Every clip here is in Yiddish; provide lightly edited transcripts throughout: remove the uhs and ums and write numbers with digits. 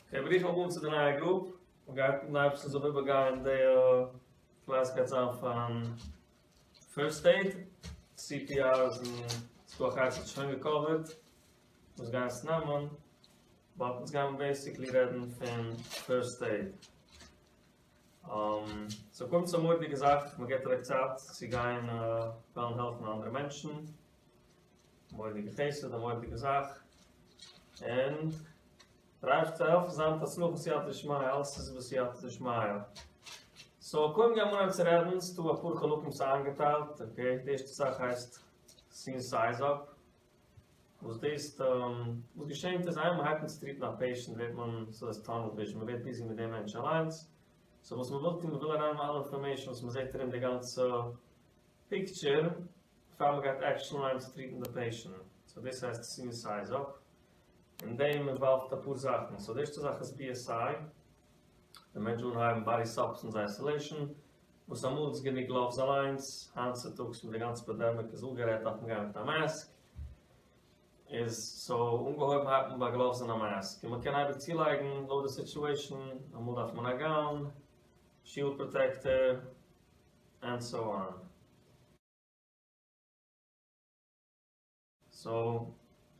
אקעי ברוכים הבאים צו די נייע גרופ, מען גייט מיטן אייבערשטנ'ס הילף איבערגיין די קלאס גייט זיין פון פירסט עיד, סי פי אר איז אין ס'דא א חלק וואס האט שוין געקאווערט, וואס גייען עס נעמען, באט אונז גיימער בעיסיקלי רעדן פון פירסט עיד. סאו קומט צו א מורא'דיגע זאך, מען געבט אוועק צייט צו גיין וועלן העלפן אנדערע מענטשן, מורא'דיגע חסד, א מורא'דיגע זאך, און דער אייבערשטער זאל העלפן זיין מיט הצלחה סייעתא דשמיא, אלעס איז בסייעתא דשמיא. סאו קודם גיימיר אנהייבן צו רעדן, ס'דא אפאר חלקים ס'איז איינגעטיילט, אקעי, די ערשטע זאך הייסט סין סייז אפ, וואס דאס וואס געשענט איז איינמאל מ'הייבט אן צו טריטן א פעישענט ווערט מען ס'איז טאנעל וויזשען, מ'ווערט ביזי מיט דעם מענטש אליינס, סאו וואס מ'וויל טון מ'וויל ארייננעמען אלע אינפארמעישאן וואס מ'זעט ארום די גאנצע פיקטשער פאר מ'גייט עקשעלי אנהייבן צו טריטן די פעישענט, סאו דאס הייסט סין סייז אפ, און דעם אינוואלווד אפאר זאכן, סאו די ערשטע זאך איז BSI, די מענטש זאל אנהייבן באדי סאבסטענס אייסאלעישאן, וואס אמאל איז גענוג גלאווס אליינס, היינט צוטאגס מיט די גאנצע פענדעמיק איז אפגערעדט דארף מען גיין מיט א מאסק, איז סאו אנגעהויבן הייבט מען ביי גלאווס און א מאסק, און מען קען אייביג צולייגן לויט די סיטועשאן, אמאל דארף מען א גאון, שיעלד פראטעקטער, ענד סאו אן. סאו,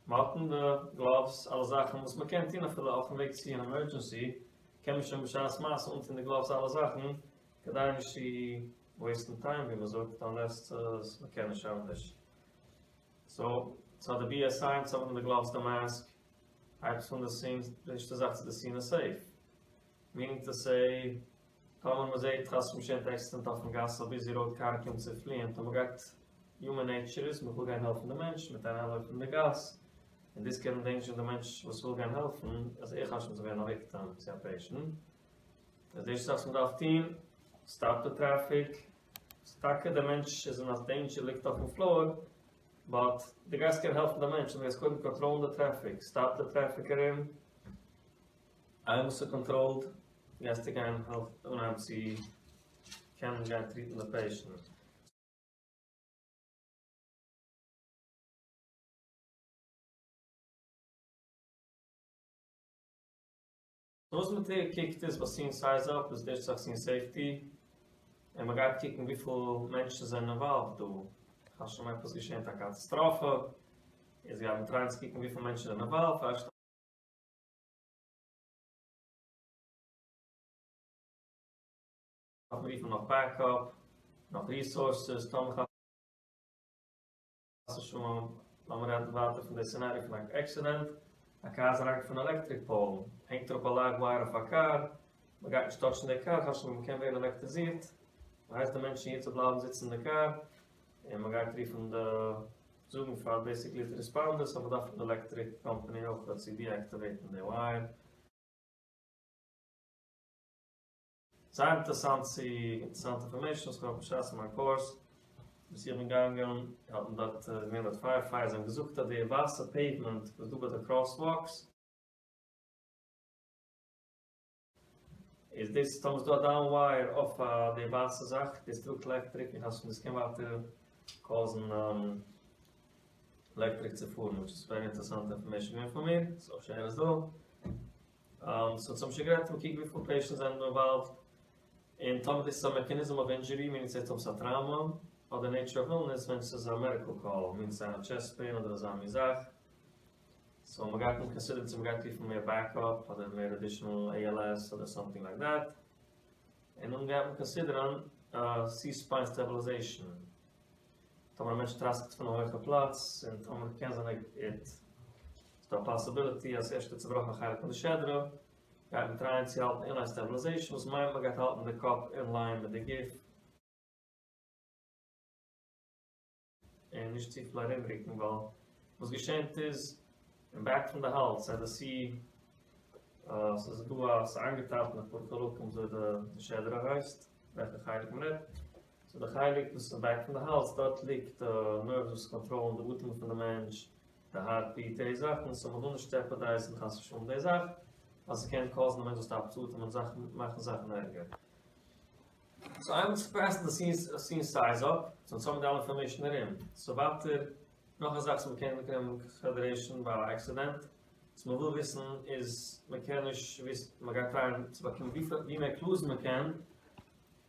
מ'האט אין די גלאווס אלע זאכן וואס מ'קען טון אפילו אויפן וועג צו אן עמערדזשענסי, קען מען שוין בשעת מעשה אנטון די גלאווס אלע זאכן, כדי נישט צו וועיסטן טיים ווי מ'זאגט, אנלעס מ'קען נישט אנדערש. סאו, ס'האט די בי עס איי, ס'האט די גלאווס די מאסק, הייבסט אן די סין, די ערשטע זאך צו די סין איז סעיף, מינינג טו סעי, טאמער מען זעט חס ושלום געשענט עקסידענט אויפן גאס א ביזי ראוד קאר קומט צו פליען טאמער גייט יומען נעיטשער איז מען וויל גיין העלפן די מענטש מ'וועט אריינלויפן אין די גאס און דאס קען ענדעינדזשערן די מענטש וואס וויל גיין העלפן אז ער חס ושלום זאל ווערן א וויקטעם צו א פעישענט איז די ערשטע זאך וואס מען דארף טון סטאפ די טרעפיק טאקע די מענטש איז אין א דעינדזשער ליגט אויפן פלאר באט דו גייסט קענען העלפן די מענטש און דו גייסט קודם קאנטראלן די טרעפיק סטאפ די טרעפיק ארום איינמאל ס'איז קאנטראלד גייסטו גיין אנהייבן צו קענען גיין טריטן די פעישענט. וואס מען קוקט איז ביי סין סייז אפ איז די ערשטע זאך סין סעיפטי, און מען גייט קוקן וויפיל מענטשן זענען אינוואלווד דא, חס ושלום עפעס געשענט א קאטאסטראפע, איז גייט מען טרייען צו קוקן וויפיל מענטשן זענען אינוואלווד, דארף מען רופן נאך בעקאפ, נאך ריסארסעס, טאמער חס ושלום, לאמיר רעדן ווייטער פון די סינעריאו פון א עקסידענט, א קאר איז אריינגעפארן אין עלעקטריק פאול, הענגט אראפ א לייוו ווייער אויף א קאר, מען גייט נישט טאטשן די קאר, חס ושלום מען קען ווערן עלעקטריזירט, מען הייסט די מענטשן יעצט בלייבן זיצן אין די קאר, און מען גייט רופן די, זאגן פאר בעיסיקלי די ריספאנדערס אז מען דארף די עלעקטריק קאמפאני אויך צו דיעקטיוועיטן די ווייער. זייער אינטערעסאנט צו אינטערעסאנטע אינפארמעישן וואס כ'האב בשעת מיין קורס וואס איך בין געגאנגען האט מען דארט געווען דארט פייער פייטערס זיי האבן געזאגט אז די ווייסע פעיוומענט וואס איז דא ביי די קראס וואקס איז דאס טאמער איז דא א דאון ווייער אויף די ווייסע זאך דאס טראגט עלעקטריק און חס ושלום דאס קען ווייטער קאזן עלעקטריק צו פארן וויטש איז ווערי אינטערעסאנטע אינפארמעישן געווען פאר מיר סאו שעיר עס דא. סאו אונז האבן שוין גערעדט מ'קוקט וויפיל פעישענטס זענען דא אינוואלווד, און טאמער דאס איז א מעקאניזם אוו אינדזשורי מיינט עס אויב ס'איז א טראומא, אדער נעיטשער אוו אילנעס ווען ס'איז א מעדיקל קאל, מיינט עס א טשעסט פעין אדער אזא מין זאך, סאו מ'גייט נאך קאנסידערן צו מ'גייט רופן מער בעקאפ אדער מער אדישענעל ALS אדער סאמטינג לייק דעט, און נאכדעם גייט מען קאנסידערן סי ספיין סטעבילאזעישאן. טאמער א מענטש טראסקעט פון א הויכע פלאץ, און טאמער קען זיין ער האט, ס'דא א פאסיביליטי אז ערשט האט צובראכן א חלק פון די שדרה, גייט מען טרייען צו האלטן אינליין סטעבילאזעישן וואס מיינט מען גייט האלטן די קאפ אינליין מיט די גוף, און נישט צופיל ארומרוקן ווייל וואס געשענט איז אין בעק פון די האלז ס'איז די סי ס'איז דא א ס'איז איינגעטיילט אין אפאר חלקים וויאזוי די שדרה הייסט וועלכע חלק מ'רעדט. סאו די חלק וואס איז אין בעק פון די האלז דארט ליגט די נערוועס וואס קאנטראלן די אטעמען פון די מענטש, די הארט ביעט די זאכן, סאו מ'וויל נישט דזשעפערדייזן חס ושלום די זאך, ווייל ס'קען קאזן די מענטש זאל סטאפן צו אטעמען זאכן מאכן זאכן ערגער. סאו איינמאל ס'פעסט די סין סייז אפ, סאו אונז האבן די אלע אינפארמעישן ארום. סאו ווייטער נאך א זאך וואס מ'קען נעמען קאנסידערעישן ביי א עקסידענט. וואס מען וויל וויסן איז מען קען נישט וויסן, מען גייט טרייען צו באקומען ווי מער clues מען קען,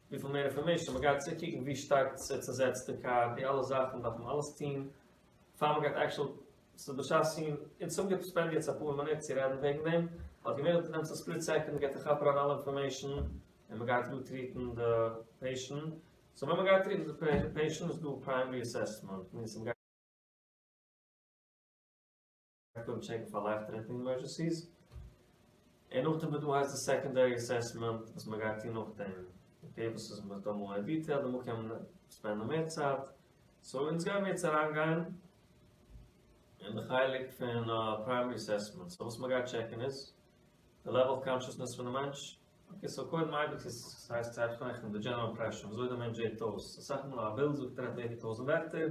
וויפיל מער information, מען גייט צוקוקן ווי שטארק ס'צעזעצט די קאר, די אלע זאכן דארף מען אלעס טון פאר מען גייט actual, ס'איז בשעת טון, אונז האבן גע spend יעצט אפאר מינוט צו רעדן וועגן דעם, האט געווענליך דו נעמסט א split second, גייט א כאפ אריין אלע information, און מען גייט דא treat ן די patient, so ווען מען גייט treat ן די patient איז דא primary assessment, מיינט מען גייט קודם check ן פאר life threatening emergencies, און נאכדעם איז דא הייסט די secondary assessment וואס מען גייט טון נאכדעם, okay וואס איז דא מער detailed דערנאך קען מען spend ן מער צייט, so אונז גיימיר יעצט אריינגיין אין די חלק פון primary assessment, so וואס מען גייט check ן איז די level of consciousness פון די מענטש, okay so קודם אייביג איז ס'הייסט צו אויפצייכענען די general impression וויאזוי די מענטש זעט אויס, אסאך מאל א בילד זאגט רעדט מער ווי טויזענט ווערטער,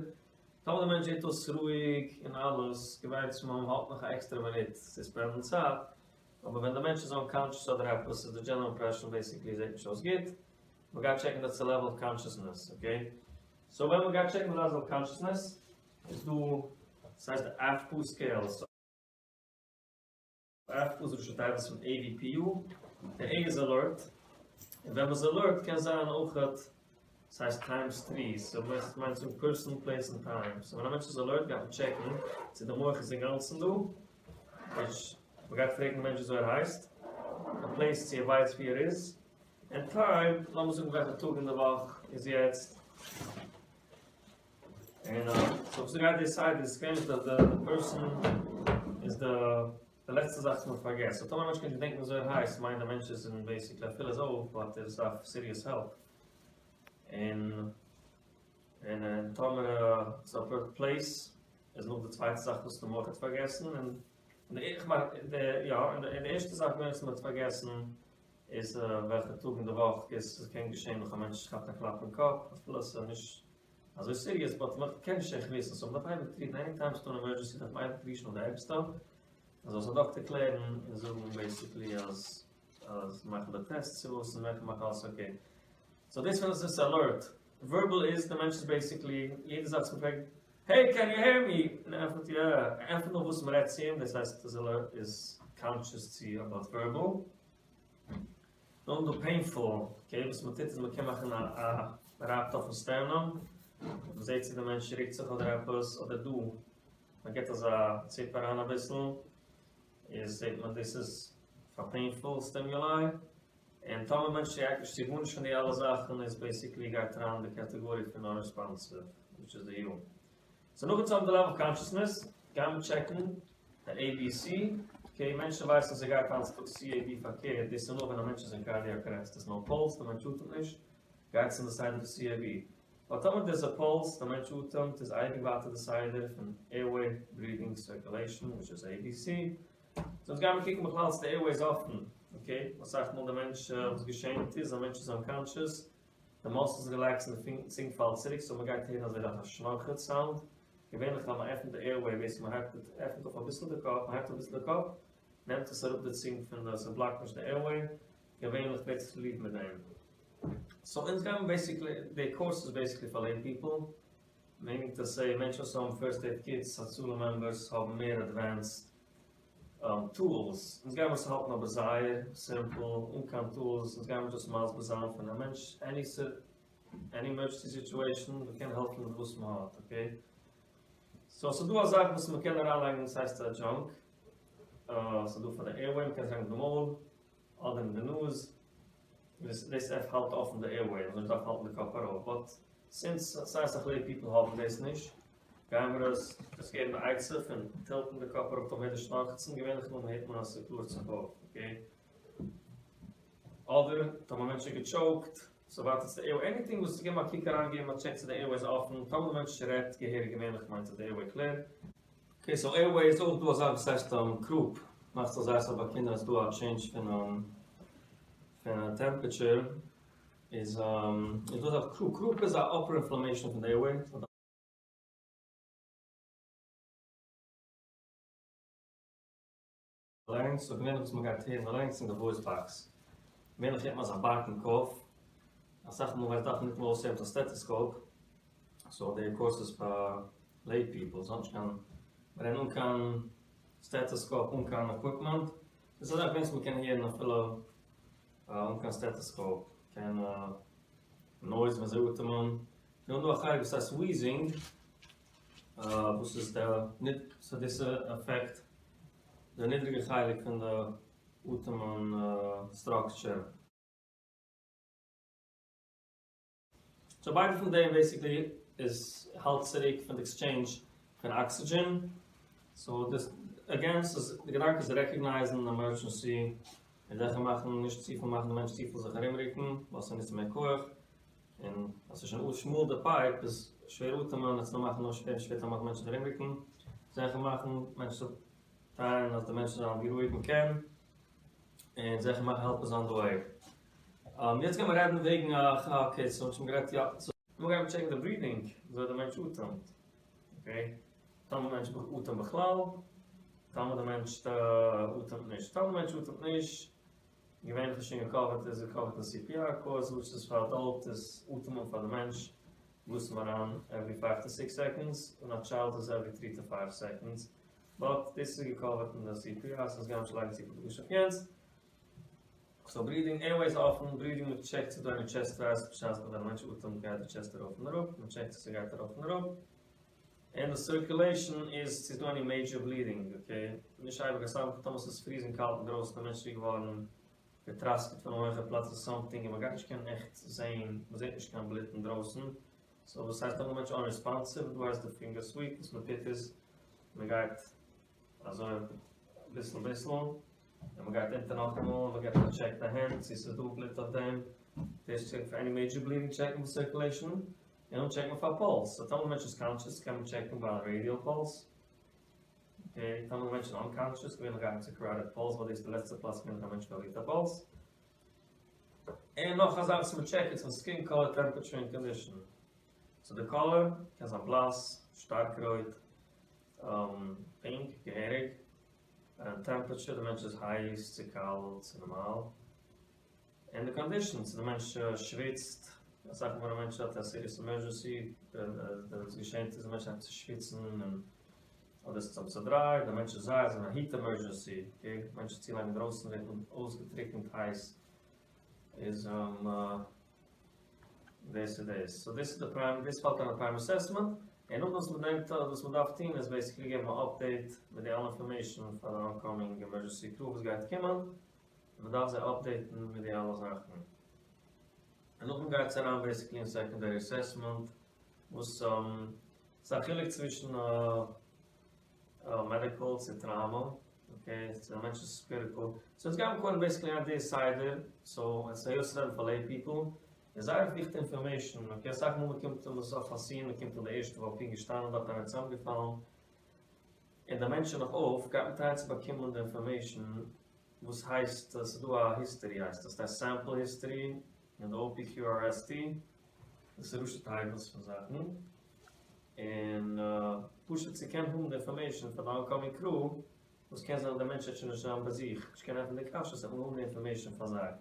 טאמער די מענטש זעט אויס רואיג און אלעס, געוויינטס מען האט נאך א עקסטערע מינוט צו spend ן צייט, אבער ווען די מענטש איז unconscious אדער עפעס איז די general impression basically זעט נישט אויס גוט, מען גייט check ן די level of consciousness, okay? so ווען מען גייט check ן די level of consciousness איז דא ס'הייסט די AVPU scale. AVPU איז ראשי תיבות פון AVPU, די A איז alert, און ווען מ'איז alert קען זיין אויכעט, ס'הייסט times 3, so מיינט צו person, place און time, so ווען א מענטש איז alert גייט מען check ן צו די מח איז אינגאנצן דא, which מ'גייט פרעגן די מענטש וויאזוי ער הייסט, די place צו ער ווייסט ווי ער איז, און time, לאמיר זאגן וועלכע טאג אין די וואך איז יעצט. און so וואס גייט די סייד איז געווענליך די די person איז די די לעצטע זאך וואס מען פארגעסט, so טאמער א מענטש קען נישט געדענקן וויאזוי ער הייסט מיינט די מענטש איז אין basically אפילו איז אויף but ער דארף serious help, און און טאמער ס'איז א place איז נאך די צווייטע זאך וואס די מח האט פארגעסן, און איך מיין די יא און די ערשטע זאך געווען וואס מען האט פארגעסן איז וועלכע טאג אין די וואך איז ס'קען געשען נאך א מענטש כאפט א קלאפ אין קאפ אפילו עס איז נישט אזוי serious but מען קען נישט עכט וויסן so מ'דארף אייביג treat ן any time ס'דא אן emergency דארף מען אייביג reach ן אויף די ערגסטע אז זאל זיך דאקטער קלערן און זאגן basically אז אז מאכן די טעסט צו וואס און וועלכע מאכן אלעס okay so דאס ווען עס איז alert verbal איז די מענטש איז basically יעדע זאך וואס מ'פרעגט hey can you hear me און ער ענטפערט יא ער ענטפערט נאך וואס מ'רעדט צו אים דאס הייסט אז ער איז conscious צו about verbal. נאכדעם דא painful, okay וואס מען טוט איז מען קען מאכן א א רייבט אויפן sternum, מען זעט צו די מענטש רוקט זיך אדער עפעס, אדער דא מען גיבט אזא ציפ אריין אביסל, איז זעט מען דאס איז פאר painful stimuli, און טאמער מענטש react נישט צו גארנישט פון די אלע זאכן איז basically גייט אריין אין די קאטעגאריע פון non-responsive, which איז די U. so נאכן צו האבן די level of consciousness, גייען מיר check ן די ABC, okay מענטשן ווייסן אז ס'גייט היינט צוטאגס CAB פארקערט, דאס איז נאר ווען א מענטש איז אין cardiac arrest, איז נאר פולס, די מענטש אטעמט נישט, גייט עס אין די סדר פון CAB. ווייל טאמער דאס איז א פולס, די מענטש אטעמט, איז אייביג ווייטער די סדר פון airway, breathing, circulation, which איז ABC. so אונז גיימיר קוקן בכלל צו די airway איז אפן, okay, אסאך מאל די מענטש וואס געשענט איז, א מענטש איז unconscious, די muscles relax ן די צונג פאלט צוריק so מ'גייט הערן אזוי דארף א שנארכעץ sound, געווענליך ווען מ'עפנט די airway בעצם מ'הייבט עפנט אויף אביסל די קאפ, מ'הייבט אביסל די קאפ נעמט עס אראפ די צונג פון די ס' block ט נישט די airway, געווענליך ווערט עס relieved מיט דעם. so אונז גיימער basically, די קורס איז basically פאר lay people, meaning to say מענטשן וואס האבן first aid kits, הצלה members האבן מער advanced tools, אונז גיימער עס האלטן אבער זייער simple, אן קיין tools, אונז גיימער דאס מסביר זיין פון א מענטש, any any emergency situation, מען קען העלפן מיט וואס מען האט, okay? so ס'איז דא א זאך וואס מען קען אריינלייגן וואס הייסט א JANK, ס'איז דא פאר די airway, מען קען עס לייגן אין די מויל, אדער אין די נאז, דאס עפ האלט אפן די airway, מ'זאל נישט דארפן האלטן די קאפ ארויף, but since סיי אסאך lay people האבן דאס נישט, גייען מיר עס דאס געבן די עצה פון tilt ן די קאפ אראפ טאמער הערט די שנארכצן, געווענליך נאר הערט מען אז ס'קלארט זיך אויף, okay? אדער טאמער א מענטש איז גע choke ט, so ווייטער צו די airway, anything וואס געבן א קוק אריין געבן א check צו די airway איז אפן, טאמער די מענטש רעדט געהעריג געווענליך מיינט אז די airway clear. okay so airway איז אויך דא א זאך וואס הייסט croup, מאכט זיך זייער אסאך ביי קינדער אז ס'דא א change פון פון temperature איז איז דא אזא croup, croup איז א upper inflammation פון די airway. Larynx, so געווענליך וואס מ'גייט הערן די larynx אין די voice box, געווענליך הערט מען אזא barking cough, אסאך מאל ווייסט דארף מען ניטאמאל אויסהערן מיט א stethoscope, so די קורס איז פאר lay people, ס'האט נישט קיין, מ'רעדן אן קיין. סטעטאסקאופ אן קיין עקוויפמענט, דאס איז א זאך וואס מען קען הערן אפילו אן קיין סטעטאסקאופ, קען נויז ווען זיי אטעמען, נאר דא א חלק וואס הייסט וויזינג, וואס איז די סאו דאס עפעקט די נידריגע חלק פון די אטעמען סטראקטשער. סאו ביידע פון דעם בעיסיקלי איז האלט צוריק פון די עקסטשעינדזש פון אקסידזשען, סאו דאס אגעין ס'איז די געדאנק איז רעקאגנייזן עמערדזשענסי און זיכער מאכן נישט צופיל מאכן די מענטש צופיל זיך ארומרוקן ווייל ס'נוצט מער כח, און אז ס'איז שוין שמאל די פייפ איז שווער אטעמען עס נאר מאכן נאר שווער שווער צו מאכן מענטשן זיך ארומרוקן, זיכער מאכן מענטשן טרייען אז די מענטשן זאלן ווי רואיג מ'קען. און זיכער מאכן העלפ איז אן די וועי. יעצט גיימיר רעדן וועגן א אקעי סאו מ'האט שוין גערעדט יא סאו. נו גיימיר טשעקן די ברידינג וויאזוי די מענטש אטעמט אקעי טאמער די מענטש אטעמט בכלל טאמער די מענטש אטעמט נישט טאמער די מענטש אטעמט נישט געווענליך איז שוין געקאווערט איז געקאווערט אין סי פי אר קורס וואס איז פאר אדאלט איז אטעמען פאר די מענטש בלאזט מען אריין עווערי פייוו טו סיקס סעקאנדס און א טשיילד איז עווערי טרי טו פייוו סעקאנדס באט דאס איז געקאווערט אין די סי פי אר סאו גיימיר נישט לייגן צופיל דגוש אויף יענץ. סאו ברידינג עירוועי איז אפן, ברידינג מען טשעקט צו ס'דא עני טשעסט רייז בשעת ווען א מענטש אטעמט גייט די טשעסט ארויף און אראפ, מען טשעקט צו ס'גייט ארויף און אראפ. און די סירקולעישאן איז צו ס'איז דא עני מעידזשער בלידינג, אקעי, נישט אייביג אסאך מאל טאמער ס'איז פריזינג קאלט אינדרויסן די מענטש איז געווארן געטראסקעט פון א הויכע פלאץ אר סאמטינג און מען גייט נישט קענען עכט זעהן, מען זעהט נישט קיין בלוט אינדרויסן, סאו וואס הייסט טאמער די מענטש אנריספאנסיוו, דא הייסט די פינגער סוויפ, וואס מען טוט איז מען גייט אזוי ביסל ביסל, און מען גייט אונטער נאכאמאל און מען געבט א טשעק די הענט צו ס'איז דא בלוט אויף דעם, דאס טשעקט פאר עני מעידזשער בלידינג טשעקט מען פאר סירקולעישאן, און דאן טשעקט מען פאר פולס, סאו טאמער די מענטש איז קאנטשעס קען מען טשעקן ביי רעדיעל פולס, אקעי, טאמער די מענטש איז אנקאנטשעס געווענליך גייט מען צו קאראטיד פולס ווייל דאס איז די לעצטע פלאץ געווענליך א מענטש פארלירט א פולס. און נאך א זאך וואס מען טשעקט איז פון סקין קאלער, טעמפעטשור און קאנדישאן. סאו די קאלער קען זיין בלאס, שטארק רויט, פינק, געהעריג, און טעמפעטשור, די מענטש איז הייס צו קאלט צו נארמאל, און די קאנדישאן, צו די מענטש שוויצט, אסאך מאל ווען א מענטש האט א סיריעס עמערזשענסי, ווען עס געשענט איז די מענטש הייבט צו שוויצן און אדער ס'איז צודרייט, די מענטש איז זייער אין א היט עמערזשענסי, אקעי, מענטש איז צו לאנג אינדרויסן ווערט מען אויסגעטריקענט הייס, איז דאס איז דאס, סאו דאס איז די פריים, דאס פאלט אריין פריים אסעסמענט, און נאכדעם וואס מ'דענקט וואס מ'דארף טון איז בעיסיקלי געבן א אפדעיט מיט די אלע אינפארמעישן פאר די אנקאמינג עמערזשענסי קרו וואס גייט קומען, און מ'דארף זיי אפדעיטן מיט די אלע זאכן. און נאכדעם גייט עס אריין בעיסיקלי אין סעקאנדערי אסעסמענט, וואס ס'איז א חילוק צווישן מעדיקל צו טראומא, אקעי, צו א מענטש איז קריטיקל, סאו אונז גיימיר קודם בעיסיקלי גיין די סדר, סאו עס היות רעדן פאר לעי פיפל, איז זייער וויכטיג אינפארמעישן, אקעי, אסאך מאל מ'קומט אן אויף א סין, מ'קומט אן די ערשטע ווייל פונקט געשטאנען דארט איינער צוזאמגעפאלן, און די מענטש איז נאך אויף, גייט מען טרייען צו באקומען די אינפארמעישן וואס הייסט ס'איז דא א היסטערי הייסט עס, ס'הייסט סעמפל היסטערי, און די OPQRST, דאס איז ראשי תיבות פון זאכן, און פשוט צו קענען האבן די אינפארמעישן פאר די אנקאמינג קרו, וואס קען זיין אז דער מענטש וועט שוין נישט זיין ביי זיך, נישט קענען עפענען די קשיות, וועט מען האבן די אינפארמעישן פאר זיי.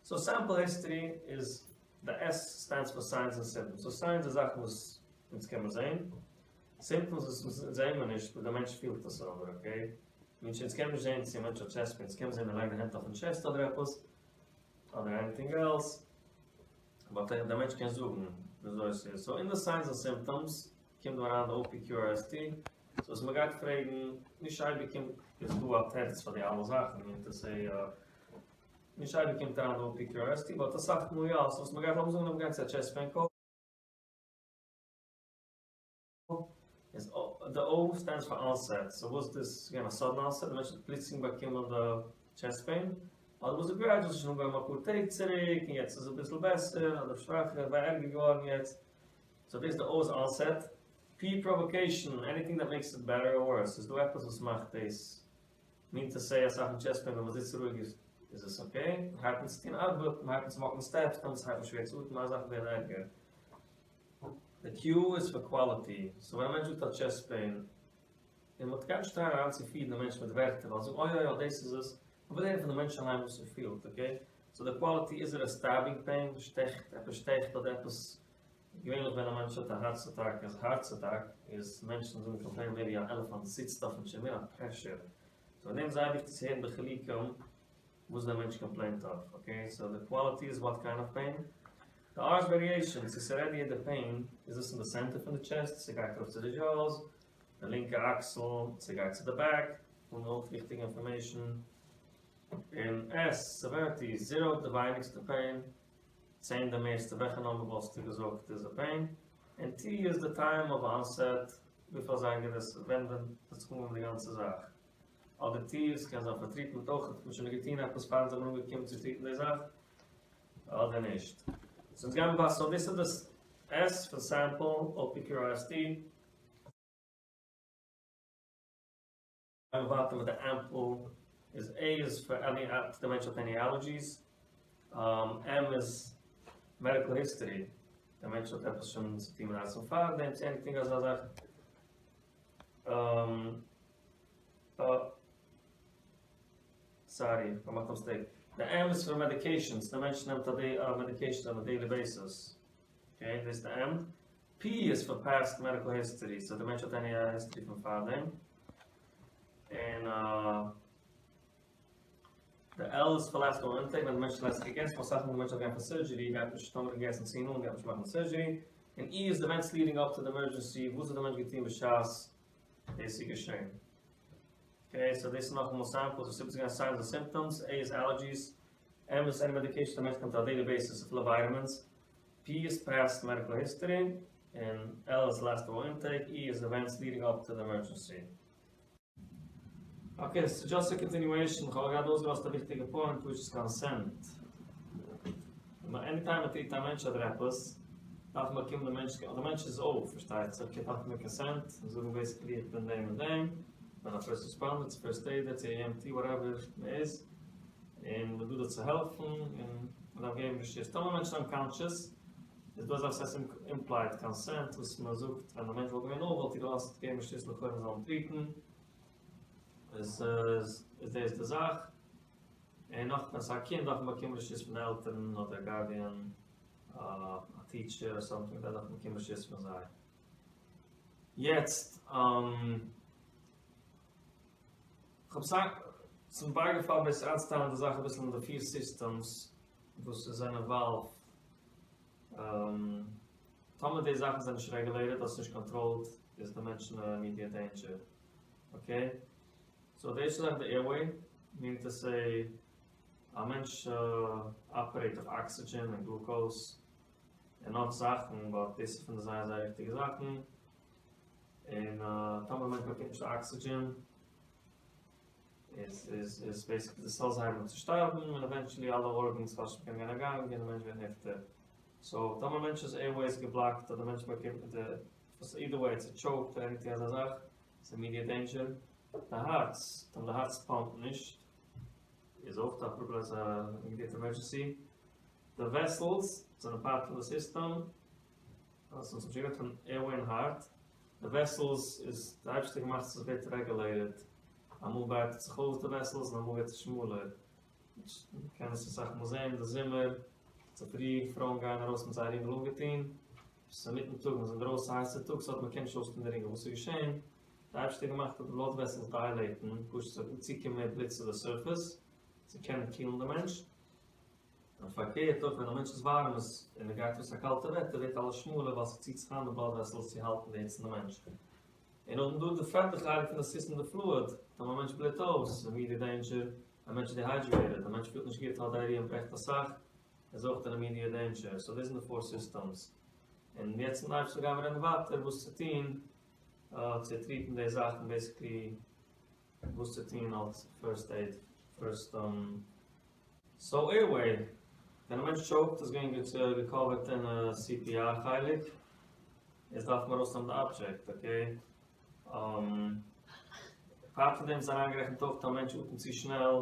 סאו סעמפל היסטערי איז, די S סטענדס פאר סיינס און סימפטאמס, סאו סיינס איז זאכן וואס אונז קען מען זען, סימפטאמס וואס אונז זעען מיר נישט, באט דער מענטש פילט עס אבער, אקעי? מיינט אונז קען נישט זען צו א מענטש האט טשעסט פעין, אונז קען זען ער לייגט די הענט אויפן טשעסט אדער עפעס, אדער עניטינג עלס, באט דער מענטש קען זאגן וויאזוי עס איז, סאו אין די סיינס און סימפטאמס קומט דא אריין די OPQRST, סאו וואס מ'גייט פרעגן, נישט אייביג קומט, איז דא א תירוץ פאר די אלע זאכן, מיינט עס א, נישט אייביג קומט אריין די OPQRST, באט אסאך מאל יא, סאו וואס מ'גייט, לאמיר זאגן אז מ'גייט צו א טשעסט פעין קאל, איז די O סטענדס פאר אנסעט, סאו וואס דאס איז געווען א סאדען אנסעט, די מענטש האט פלוצלינג באקומען די טשעסט פעין, אדער וואס די גרעדזשועל ס'איז שוין אנגעהויבן אפאר טעג צוריק און יעצט איז אביסל בעסער אדער שוואכער אדער ערגער געווארן יעצט, סאו דאס איז די O איז אנסעט, P פראוואקעישאן, עניטינג דעט מעיקס איט בעטער אר ווארס, איז דא עפעס וואס מאכט דאס, מין טו סעי אסאך מאל טשעסט פעין ווען מ'זיצט רואיג איז עס אקעי, מ'הייבט אן צו טון ארבעט, מ'הייבט אן צו וואקן סטעפס, דעמאלטס הייבט מען שווער צו אטעמען, אלע זאכן ווערן ערגער. די Q איז פאר קוואליטי, סאו ווען א מענטש זאגט א טשעסט פעין, און מען גייט נישט טרייען אריינצופירן די מענטש מיט ווערטער, ווייל זאגן אוי אוי אוי דאס איז עס, מען וויל הערן פון די מענטש אליין וואס ער פילט, אקעי? סאו די קוואליטי איז ער א סטעבינג פעין, שטעכט, עפעס שטעכט אדער עפעס, געווענליך ווען א מענטש האט א הארץ אטאק, איז הארץ אטאק, איז מענטשן זאגן קאמפלעינען מער ווי א עלעפאנט זיצט אויפן טשעסט, מער א פרעשור. סאו וועגן דעם איז זייער וויכטיג צו הערן די חילוקים וואס דער מענטש קאמפלעינט אויף, אקעי? סאו די קוואליטי איז וואט קיינד אוו פעין, די R איז רעדיעישאן, צו ס'רעדיעיט די פעין, איז דאס אין די סענטער פון די טשעסט, ס'גייט ארויף צו די דזשאוס, די לינקע אקסל, ס'גייט צו די בעק, און אויך וויכטיגע אינפארמעישאן, און S, סעוועריטי, זירא די ווייניגסטע פעין, 10 די מערסטע, וועלכע נומבער וואלסטו געזאגט איז די פעין, און T איז די טיים אוו אנסעט, וויפיל אזייגער דאס, ווען ווען האט זיך אנגעהויבן די גאנצע זאך. אדער T, ס'קען זיין פאר טריטמענט אויך, האט מען שוין געטון עפעס פאר אונז זעמיר אנגעקומען צו טריטן די זאך, אדער נישט. סאו אונז גיימיר ווייטער, סאו דאס איז די S פון סעמפל, OPQRST. גיימיר ווייטער מיט די עמפל, איז A איז פאר עני, די מענטש האט עני אלערדזשיס, M איז מעדיקל היסטארי, די מענטש האט עפעס שוין צו טון מיט הארצן פארדעם, צו עניטינג אזא זאך. סארי, כ'האב געמאכט א מיסטעיק. די M איז פאר מעדיקעישאנס, די מענטש נעמט א מעדיקעישאנס אן א דעילי בעיסיס. אקעי, דאס איז די M. P איז פאר פאסט מעדיקל היסטארי, סאו די מענטש האט עני היסטארי פון פארדעם. און די L איז פאר לעסט אוראל אינטעיק, ווען די מענטש האט לעצט געגעסן, אסאך מאל די מענטש דארף גיין פאר סורדזשערי, גייט נישט טאמער געגעסן צו נאנט גייט נישט מאכן די סורדזשערי. און E איז די עווענטס לידינג אפ טו די עמערדזשענסי, וואס האט די מענטש געטון בשעת דאס איז געשען. אקעי, סאו דאס איז נאכאמאל סעמפלס וואס איבערצוגיין סיינס און סימפטאמס, A איז אלערדזשיס, M איז עני מעדיקעישאן די מענטש נעמט אן א דעילי בעיסיס אפילו ווייטעמינס, P איז פאסט מעדיקל היסטארי, און L איז לעסט אוראל אינטעיק, E איז עווענטס לידינג אפ טו די עמערדזשענסי. אקעי, סאו דזשאסט א קאנטיניועישאן, כ'האב גראדע אויסגעלאזט א וויכטיגע פוינט וויטש איז קאנסענט. עני טיים מען טריט א מענטש אדער עפעס, דארף מען באקומען די מענטש, די מענטש איז אויף פארשטייט זיך, דארף מען קאנסענט, און זאגן בעיסיקלי איך בין דעם און דעם, כ'בין א פירסט ריספאנדער צו פירסט עידער צו EMT וואטעווער מען איז, און מ'איז דא דיר צו העלפן, און מ'דארף געבן רשות. טאמער מענטש איז אנקאנטשעס, איז דא אזא זאך וואס הייסט אימפלייד קאנסענט וואס מען זאגט ווען די מענטש וואלט געווען אויף וואלט איר געלאזט געבן רשות לכאורה מען זאל אים טריטן, איז איז דאס די זאך, און נאך ווען ס'איז א קינד דארף מען באקומען רשות פון די עלטערן אדער גארדיען, א טיטשער אר סאמטינג דארף מען באקומען רשות פון זיי. יעצט כ'האב ס'איז מיר בייגעפאלן בעסער איינצוטיילן די זאך אביסל אין די פיר סיסטעמס וואס עס זענען אינוואלווד. טאמער די זאכן זענען נישט רעגולעיטעד אדער ס'נישט קאנטראלד איז די מענטש אין אימידיעט דעינדזשער. אקעי? סאו די ערשטע זאך די עירוועי, מינינג טו סעי א מענטש אפערעיט אויף אקסידזשען און גלוקאוס און נאך זאכן באט דאס איז פון די זייער זייער וויכטיגע זאכן און טאמער די מענטש באקומט נישט די אקסידזשען איז איז איז בעיסיקלי די סעלס הייבן אן צו שטארבן און עווענטשעלי אלע ארגענס כאטש מ'קען גיין א גאנג און די מענטש ווערט נפטר. סאו טאמער מענטש'ס עירוועי איז געבלאקט אדער מענטש באקומט די וואס אידער וועי איטס א טשאוק אדער עניטינג אזא זאך איז אימידיעט דעינדזשער. די הארץ, טאמער די הארץ פאמפט נישט איז אויך א פראבלעם איז א אימידיעט עמערדזשענסי. די וועסעלס זענען פארט פון די סיסטעם. אונז האבן שוין גערעדט פון עירוועי און הארט. די וועסעלס איז די אייבערשטער געמאכט אז עס ווערט רעגולעיטעד, אמאל ברייטערט זיך אויס די וועסעלס און אמאל ווערט עס שמאלער, מען קען עס אסאך מאל זען אין די זומער צופרי פרויען גייען ארויס מיט זייער רינגל אנגעטון, עס איז אינמיטן טאג מען איז אינדרויסן א הייסע טאג סארט מען קען נישט אויסטון די רינגל, וואס איז געשען? די אייבערשטער געמאכט אז די בלאד וועסעלס דיילעיטן פשוט ס'זאל צוקומען מער בלוט צו די סורפעס צו קענען קילן די מענטש, און פארקערט אויך ווען א מענטש איז ווארעם איז און ער גייט ארויס א קאלטע וועטער ווערט אלעס שמאלער ווייל ס'ציט זיך איין די בלאד וועסעלס צו האלטן די היץ אין די מענטש. און נאכדעם דא די פערטע חלק פון די סיסטעם די פלואיד, טאמער א מענטש בלוט אויס, אימידיעט דעינדזשער, א מענטש איז דיהיידרעיטעד, א מענטש פילט נישט גוט, האט דייעריע און ברעכט אסאך, איז אויך אין אימידיעט דעינדזשער, סאו דאס זענען די פאר סיסטעמס. און יעצט מיטן אייבערשטן גיימיר רעדן ווייטער וואס צו טון צו טריטן די זאכן בעיסיקלי וואס צו טון אלס פירסט עיד פירסט סאו עירוועי ווען א מענטש טשאוקט איז געווען געקאווערט אין CPR חלק איז דארף מען ארויסנעמען די אבדזשעקט אקעי פארט פון דעם איז אריינגערעכנט אויך א מענטש אטעמט צו שנעל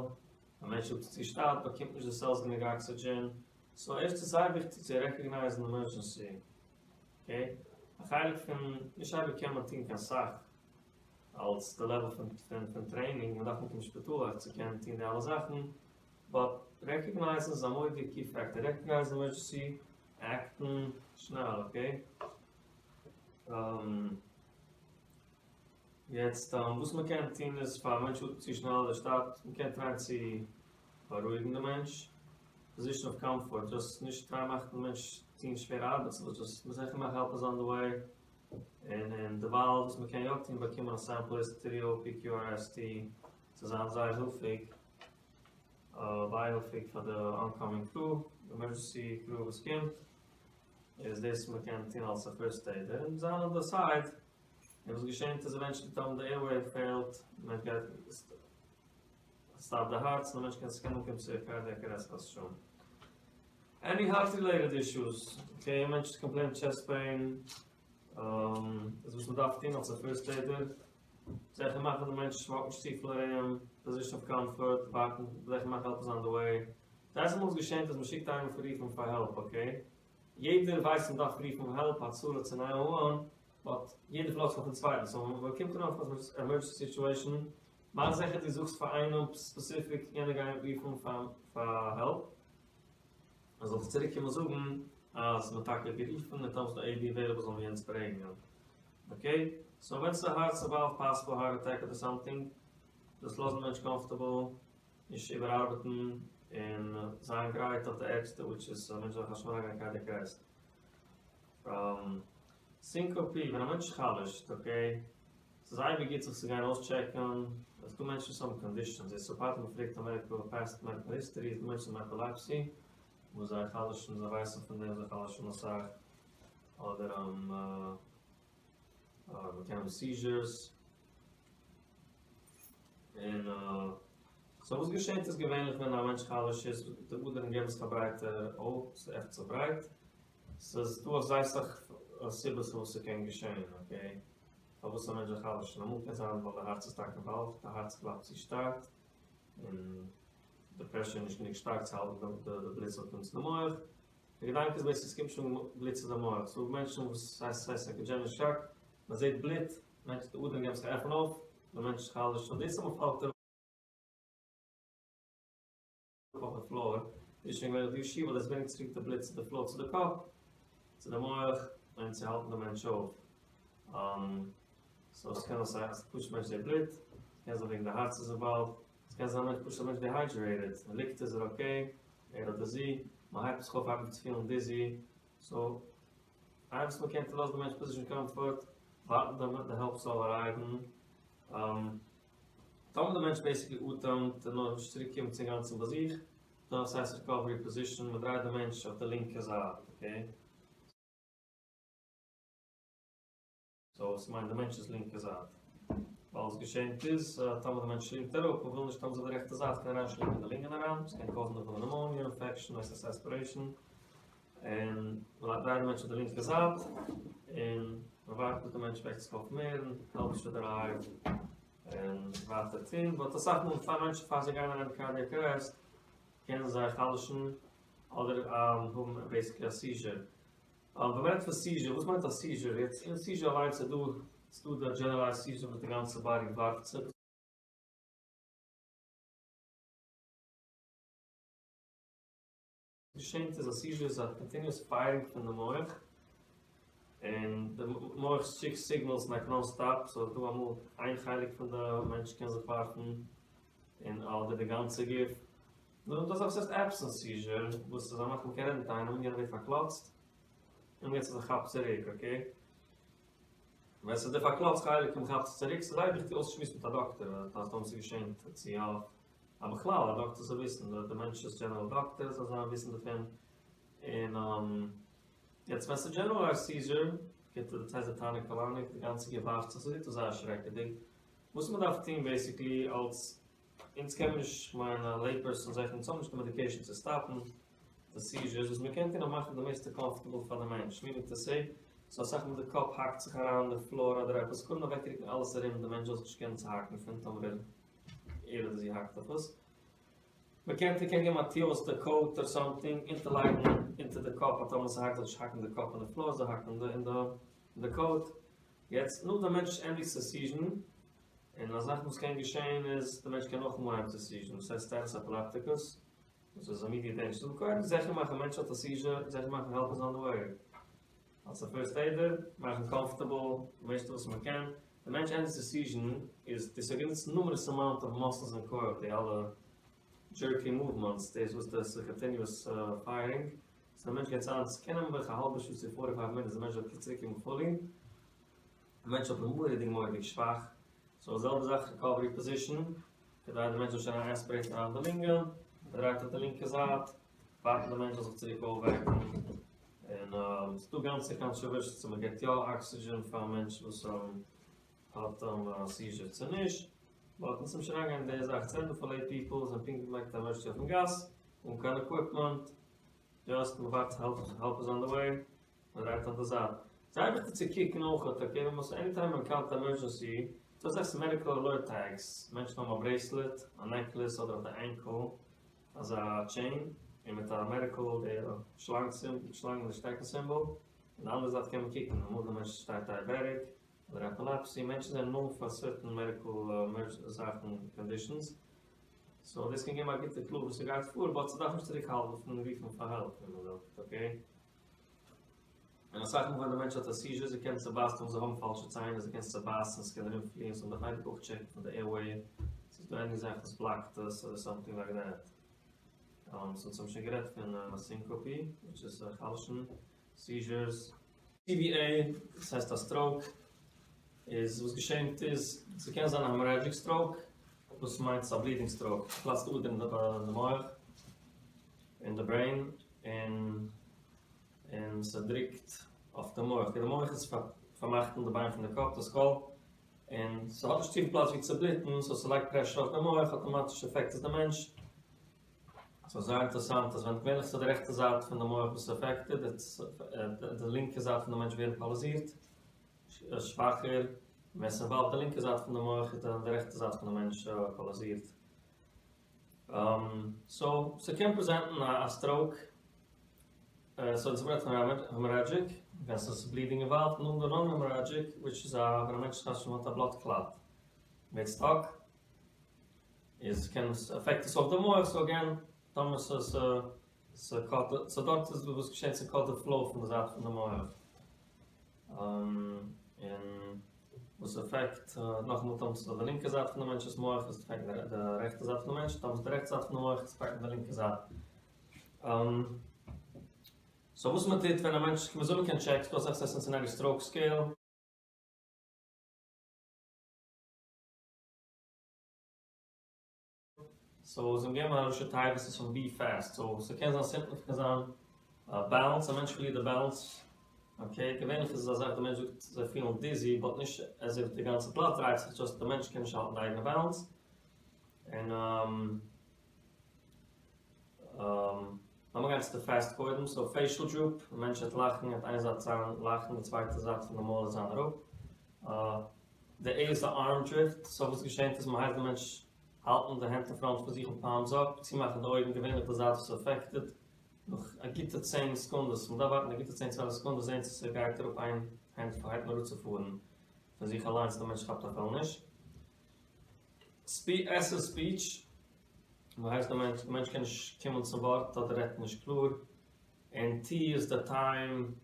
א מענטש אטעמט צו שטאט באקומט נישט די סעלס גענוג אקסידזשען סאו ערשט איז זייער וויכטיג צו רעקאגנייזן עמערדזשענסי אקעי א חלק פון נישט אייביג קען מען טון קיין סאך אלס די לעוועל פון פון טרעינינג, מען דארף אנקומען שפיטאל אויך צו קענען טון די אלע זאכן, באט רעקאגנייזן איז א מורא'דיגע קי פעקטאר, רעקאגנייזן עמערדזשענסי, עקטן שנעל, אקעי? יעצט וואס מען קען טון איז פאר א מענטש אטעמט צו שנעל אדער שטאט, מען קען טרייען צו בארואיגן די מענטש, פאזישן אוו קאמפארט, דזשאסט נישט טרייען מאכן די מענטש טון שווערע ארבעט, סאו דזשאסט זיכער מאכן העלפ איז אן די וועי, און און דערווייל וואס מען קען יא טון באקומען א סעמפל איז טריאו PQRST צו זיין זייער הילפיג, בייהילפיג פאר די אנקאמינג קרו, די עמערדזשענסי קרו וואס קומט, איז דאס וואס מען קען טון אלס א פירסט עידער, און זיין אן די סייד. און וואס געשענט איז עווענטשעלי טאמער די עירוועי פעילט, די מענטש גייט סטאפ די הארץ און די מענטש קען ס'קען אנקומען צו קארדיאק ארעסט חס ושלום. עני הארט רילעיטעד אישוס, אקעי א מענטש קאמפלעינט טשעסט פעין, איז וואס מ'דארף טון אלס א פירסט עידער, זיכער מאכן די מענטש וואקט נישט צופיל ארום, פאזישן אוו קאמפארט, ווארטן, זיכער מאכן העלפ איז אן די וועי. די ערשטע מאל וואס געשענט איז מ'שיקט איינעם פאר רופן פאר העלפ, אקעי? יעדער ווייסט מ'דארף רופן העלפ הצלה צו ניין וואן וואן, באט יעדער פארלאזט זיך אויפן צווייטן, סאו ווען מ'קומט אן אויף אן עמערדזשענסי סיטועשאן, מאך זיכער דו זאגסט פאר איינעם ספעסיפיק יענער גייט רופן פאר העלפ, ער זאל דיך צוריק קומען זאגן אז מ'האט טאקע גערופן און טאמער ס'דא עי די עוועילעבל זאל מען יענץ ברענגען, אקעי? סאו ווען ס'איז א הארץ אינוואלווד פאסיבל הארט אטעק אדער סאמטינג, דזשאסט לאזן די מענטש קאמפארטעבל, נישט איבערארבעטן און זיין גרייט אויף די ערגסטע וויטש איז א מענטש זאל חס ושלום אריינגיין אין קארדיאק ארעסט. סינקאופי, ווען א מענטש חלש'ט, אקעי, ס'איז אייביג גוט זיך צו גיין אויסטשעקן, עס דא מענטשן וואס האבן קאנדישאנס, יעצט ס'פארט מען פרעגט א מעדיקל פאסט מעדיקל היסטערי, איז דא מענטשן מיט עפילעפסי וואס זיי חלש'ן, זיי ווייסן פון דעם, זיי חלש'ן אסאך, אדער מ'קען האבן סיזשערס. און סאו וואס געשענט איז געווענליך ווען א מענטש חלש'ט איז די אדערן געבן זיך א ברייטע אויף, ס'עפנט זיך ברייט, ס'איז דא אויף זייער סאך סיבות פארוואס ס'קען געשען, אקעי, פארוואס א מענטש זאל חלש'ן, אמאל קען זיין ווייל די הארץ איז טאקע אינוואלווד, די הארץ קלאפט צו שטארק, און די פרעשור איז נישט גענוג שטארק צו האלטן די בלוט זאל קומען צו די מח, די געדאנק איז בעיסיקלי ס'קומט שוין בלוט צו די מח, ס'דא מענטשן וואס ס'הייסט סייקאדזשעניק שאק, מ'זעט בלוט, מענטש די אדערן געבן זיך א עפן אויף, די מענטש חלש'ט, סאו דאס אז מ'פאלט אראפ אויף די פלאר איז שוין געווענליך די אישו ווייל דאס ברענגט צוריק די בלוט צו די פלאו צו די קאפ, צו די מח, און צו האלטן די מענטש אויף. סאו ס'קען זיין אז פשוט מענטש זעט בלוט, ס'קען זיין וועגן די הארץ איז אינוואלווד, ס'קען זיין מענטש פשוט א מענטש דיהיידרעיטעד, ער ליגט איז ער אקעי, ער אדער זי, מ'הייבט זיך אויף הייבט מען צו פילן דיזי, סאו איי וואס מ'קען טון לאזן די מענטש פאזישן קאמפארט, ווארטן די העלפ זאל ארייוון, טאמער די מענטש בעיסיקלי אטעמט און נאר נישט צוריק קומט צו אינגאנצן ביי זיך, דאן ס'הייסט ריקאווערי פאזישן, מ'דרייט די מענטש אויף די לינקע זייט, אקעי? סאו ס'מיינט די מענטש'ס לינקע זייט. ווייל וואס געשענט איז, טאמער די מענטש שלינגט אראפ, מ'וויל נישט טאמער ס'איז אויף די רעכטע זייט קען אריינשלינגען אין די לונגען אריין, ס'קען קאזן נאכדעם נעמאניע, אינפעקשאן, עס עספירעישאן, און מ'דרייט די מענטש אויף די לינקע זייט, און מ'ווארט ביז די מענטש וועקט זיך אויף מער און העלפ שוד ארייוו, און ווייטער טון, באט אסאך מאל פאר מענטשן פאר זיי גייען אריין אין קארדיאק ארעסט קענען זיי חלש'ן אדער האבן בעיסיקלי א סיזשער. ווען מ'רעדט פון סיזשער, וואס מיינט א סיזשער? יעצט אין סיזשער אליינס איז דא, ס'איז דא די דזשענערלייזד סיזשער וואס די גאנצע באדי ווארפט זיך, געשענט איז א סיזשער איז א קאנטיניועס פייערינג פון די מח, און די מח שיקט סיגנעלס לייק נאן סטאפ, סאו איז דא אמאל איין חלק פון די מענטש קען זיך ווארפן, און אדער די גאנצע גוף, נאכדעם דא אזאך וואס הייסט עבסענס סיזשער, וואס איז א מאכט מ'קען רעדן מיט איינעם, יענער ווערט פארקלאצט, און מ'געט זיך א כאפ צוריק, אקעי? ווען ס'איז די פארקלאצט חלק און מ'כאפט זיך צוריק, ס'איז זייער וויכטיג אויסצושמועסן מיט א דאקטער, אז טאמער ס'איז געשען צו אפט, אבער בכלל א דאקטער זאל וויסן, די מענטש'ס דזשענעראל דאקטער זאל זיין וויסן דערפון, און יעצט ווען ס'איז דזשענערעלייזד סיזשער, דאס הייסט די טאניק קלאניק, די גאנצע גוף ווארפט זיך, ס'זעט אויס זייער שרעקעדיג, וואס מ'דארף טון בעיסיקלי אלס אונז קען מען נישט, כ'מיין א לעי פערסאן זעכער, אונז האבן נישט די מעדיקעישאן צו סטאפן די סיזשערס, וואס מ'קען טון איז מאכן די מערסטע קאמפארטעבל פאר די מענטש, מינינג טו סעי, סאו אסאך מאל די קאפ האקט זיך אריין אין די פלאר אדער עפעס, קודם אוועקרוקן אלעס ארום די מענטש זאל זיך נישט קענען צוהאקן פון טאמער ער אדער זי האקט אויף עס. מ'קען מ'קען געבן א טו אויס די קאוט אר סאמטינג, אונטערלייגן אונטער די קאפ אז טאמער ס'האקט זאל נישט האקן די קאפ אין די פלאר, זאל האקן אין די קאוט. יעצט נאך די מענטש ענדיגט צו סיזשן, און א זאך וואס קען געשען איז די מענטש קען נאכאמאל אנהייבן צו סיזשן, דאס הייסט סטאטוס עפילעפטיקוס, דאס איז אימידיעט דעינדזשער, סאו קודם זיכער מאכן א מענטש האט א סיזשער, זיכער מאכן העלפ איז אן די וועי, אלס א פירסט עידער, מאכן קאמפארטעבל די מערסטע וואס מען קען, די מענטש ענדס די סיזשער איז דאס האט גענוצט נומערעס אמאונט אוו מאסלס און כח די אלע דזשערקי מאוומענטס דאס וואס דאס איז קאנטיניועס פייערינג סאו די מענטש גייט זיין ס'קען נעמען בערך א האלבע שעה צו פארטי פייוו מינוטס די מענטש זאל צוריק קומען פולי די מענטש איז אבער מורא'דיג מורא'דיג שוואך סאו די זעלבע זאך ריקאווערי פאזישן כדי די מענטש זאל שוין אריין אריין די לונגען מ'דרייט אויף די לינקע זייט ווארטן די מענטש זאל זיך צוריק אויפוועקן און ס'דא גאנצע קאנטראווערסיס צו מ'געבט יא אקסידזשען פאר א מענטש וואס האט א סיזשער צו נישט, באט אונז נישט אריינגיין אין די זאך, צו רעדן פאר לעי פיפל זענען פונקט געמאכט א עמערדזשענסי אויפן גאס אן קיין עקוויפמענט, דזשאסט מ'ווארט העלפ העלפ איז אן די וועי, מ'דרייט אויף די זייט. זייער וויכטיג צו קוקן אויכעט אקעי ווען מ'האט עניטיים מען ענקאונטערט א עמערדזשענסי, ס'דא אזעלכע מעדיקל אלערט טעגס, מענטשן האבן א ברעיסלעט, א נעקלעס אדער אויף די ענקל אזא טשעין, און מיט א מעדיקל די שלאנג שלאנג מיט די שטעקן סימבאל, און די אנדערע זייט קען מען קוקן אמאל די מענטש שטייט דייעבעטיק אדער עפילעפסי, מענטשן זענען נאון פאר סערטען מעדיקל זאכן קאנדישאנס, סאו דאס קען געבן א גוטע קלו וואס ס'גייט פאר, באט ס'דארף נישט צוריק האלטן פון רופן פאר העלפ ווי מ'זאגט, אקעי? און אסאך מאל ווען די מענטש האט א סיזשער זיי קענען צובייסן אויב זיי האבן פאלשע ציין זיי קענען צובייסן ס'קען ארום פליען סאו מ'דארף אייביג אויך טשעקן פון די עירוועי צו ס'איז דא עני זאך וואס בלאקט עס אדער סאמטינג לייק דעט. סאו אונז האבן שוין גערעדט פון סינקאפי וויטש איז חלש'ן, סיזשערס. TBA, דאס הייסט א סטראוק, איז וואס געשענט איז, ס'קען זיין א העמארעדזשיק סטראוק, וואס מיינט ס'איז א בלידינג סטראוק, ס'פלאצט אדער אין די מח, אין די ברעין, און און ס'דרוקט אויף די מח, די מח איז פארמאכט אין די ביין פון די קאפ, די סקאל, און ס'האט נישט צופיל פלאץ ווי צו בלוטן, סאו ס'לייגט פרעשור אויף די מח, אטאמאטיש עפעקט עס די מענטש. סאיז זייער אינטערעסאנט אז ווען געווענליך ס'איז די רעכטע זייט פון די מח וואס איז עפעקטעד, די לינקע זייט פון די מענטש ווערן פאראליזירט, שוואכער, ווען ס'אינוואלווד די לינקע זייט פון די מח איז די רעכטע זייט פון די מענטש פאראליזירט. סאו ס'קען פרעזענטן א סטראוק, סאו אונז האבן גערעדט פון העמארעדזשיק, ווען ס'איז בלידינג אינוואלווד, נאכדעם דא נאן העמארעדזשיק וויטש איז א ווען א מענטש חס ושלום האט א בלאד קלאט, ווערט סטאק, איז קען עס עפעקט עס אויך די מח סאו אגעין טאמער ס'איז ס'קאט סאו דארט איז וואס געשעט ס'קאט די פלאו פון די זייט פון די מח און וואס עפעקט נאכאמאל טאמער ס'איז אויף די לינקע זייט פון די מענטש'ס מח איז עפעקט די רעכטע זייט פון די מענטש טאמער ס'איז די רעכטע זייט פון די מח איז עפעקט די לינקע זייט סאו וואס מ'טוט ווען א מענטש וויאזוי מ'קען טשעקן ס'דא אזאך ס'הייסט סינסינעטי סטראוק סקעיל. סאו זיי האבן געגעבן א ראשי תיבות איז פון בי פעסט, סאו ס'קען זיין סימפטאמס קען זיין באלאנס, א מענטש פארלירט די באלאנס, אקעי, געווענליך איז עס א זאך די מענטש זאגט זיי פילן דיזי באט נישט עז איף די גאנצע פלאץ דרייט זיך דזשאסט די מענטש קען נישט האלטן די אייגענע באלאנס, און לאמיר גיין צו די פעסט קודם, סאו פעישעל דרופ, א מענטש וועט לאכן, וועט איין זייט ציין לאכן די צווייטע זייט פון די מויל וועט זיין אראפ, די עי איז די ארם דריפט, סאו וואס געשענט איז מ'הייסט די מענטש האלטן די הענט אין פראנט פון זיך און פאלמס אפ, צומאכן די אויגן געווענליך די זייט וואס איז אפעקטעד, נאך א גוטע צען סעקונדעס, מ'דארף ווארטן א גוטע צען צוועלף סעקונדעס זען צו ס'גייט אראפ איין הענט הייבט אן אראפצופארן פון זיך אליינס די מענטש כאפט אפילו נישט. עס איז ספיטש, מ'הייסט די מענטש, די מענטש קען נישט קומען צום ווארט אדער רעדט נישט קלאר, און טי איז די טיים.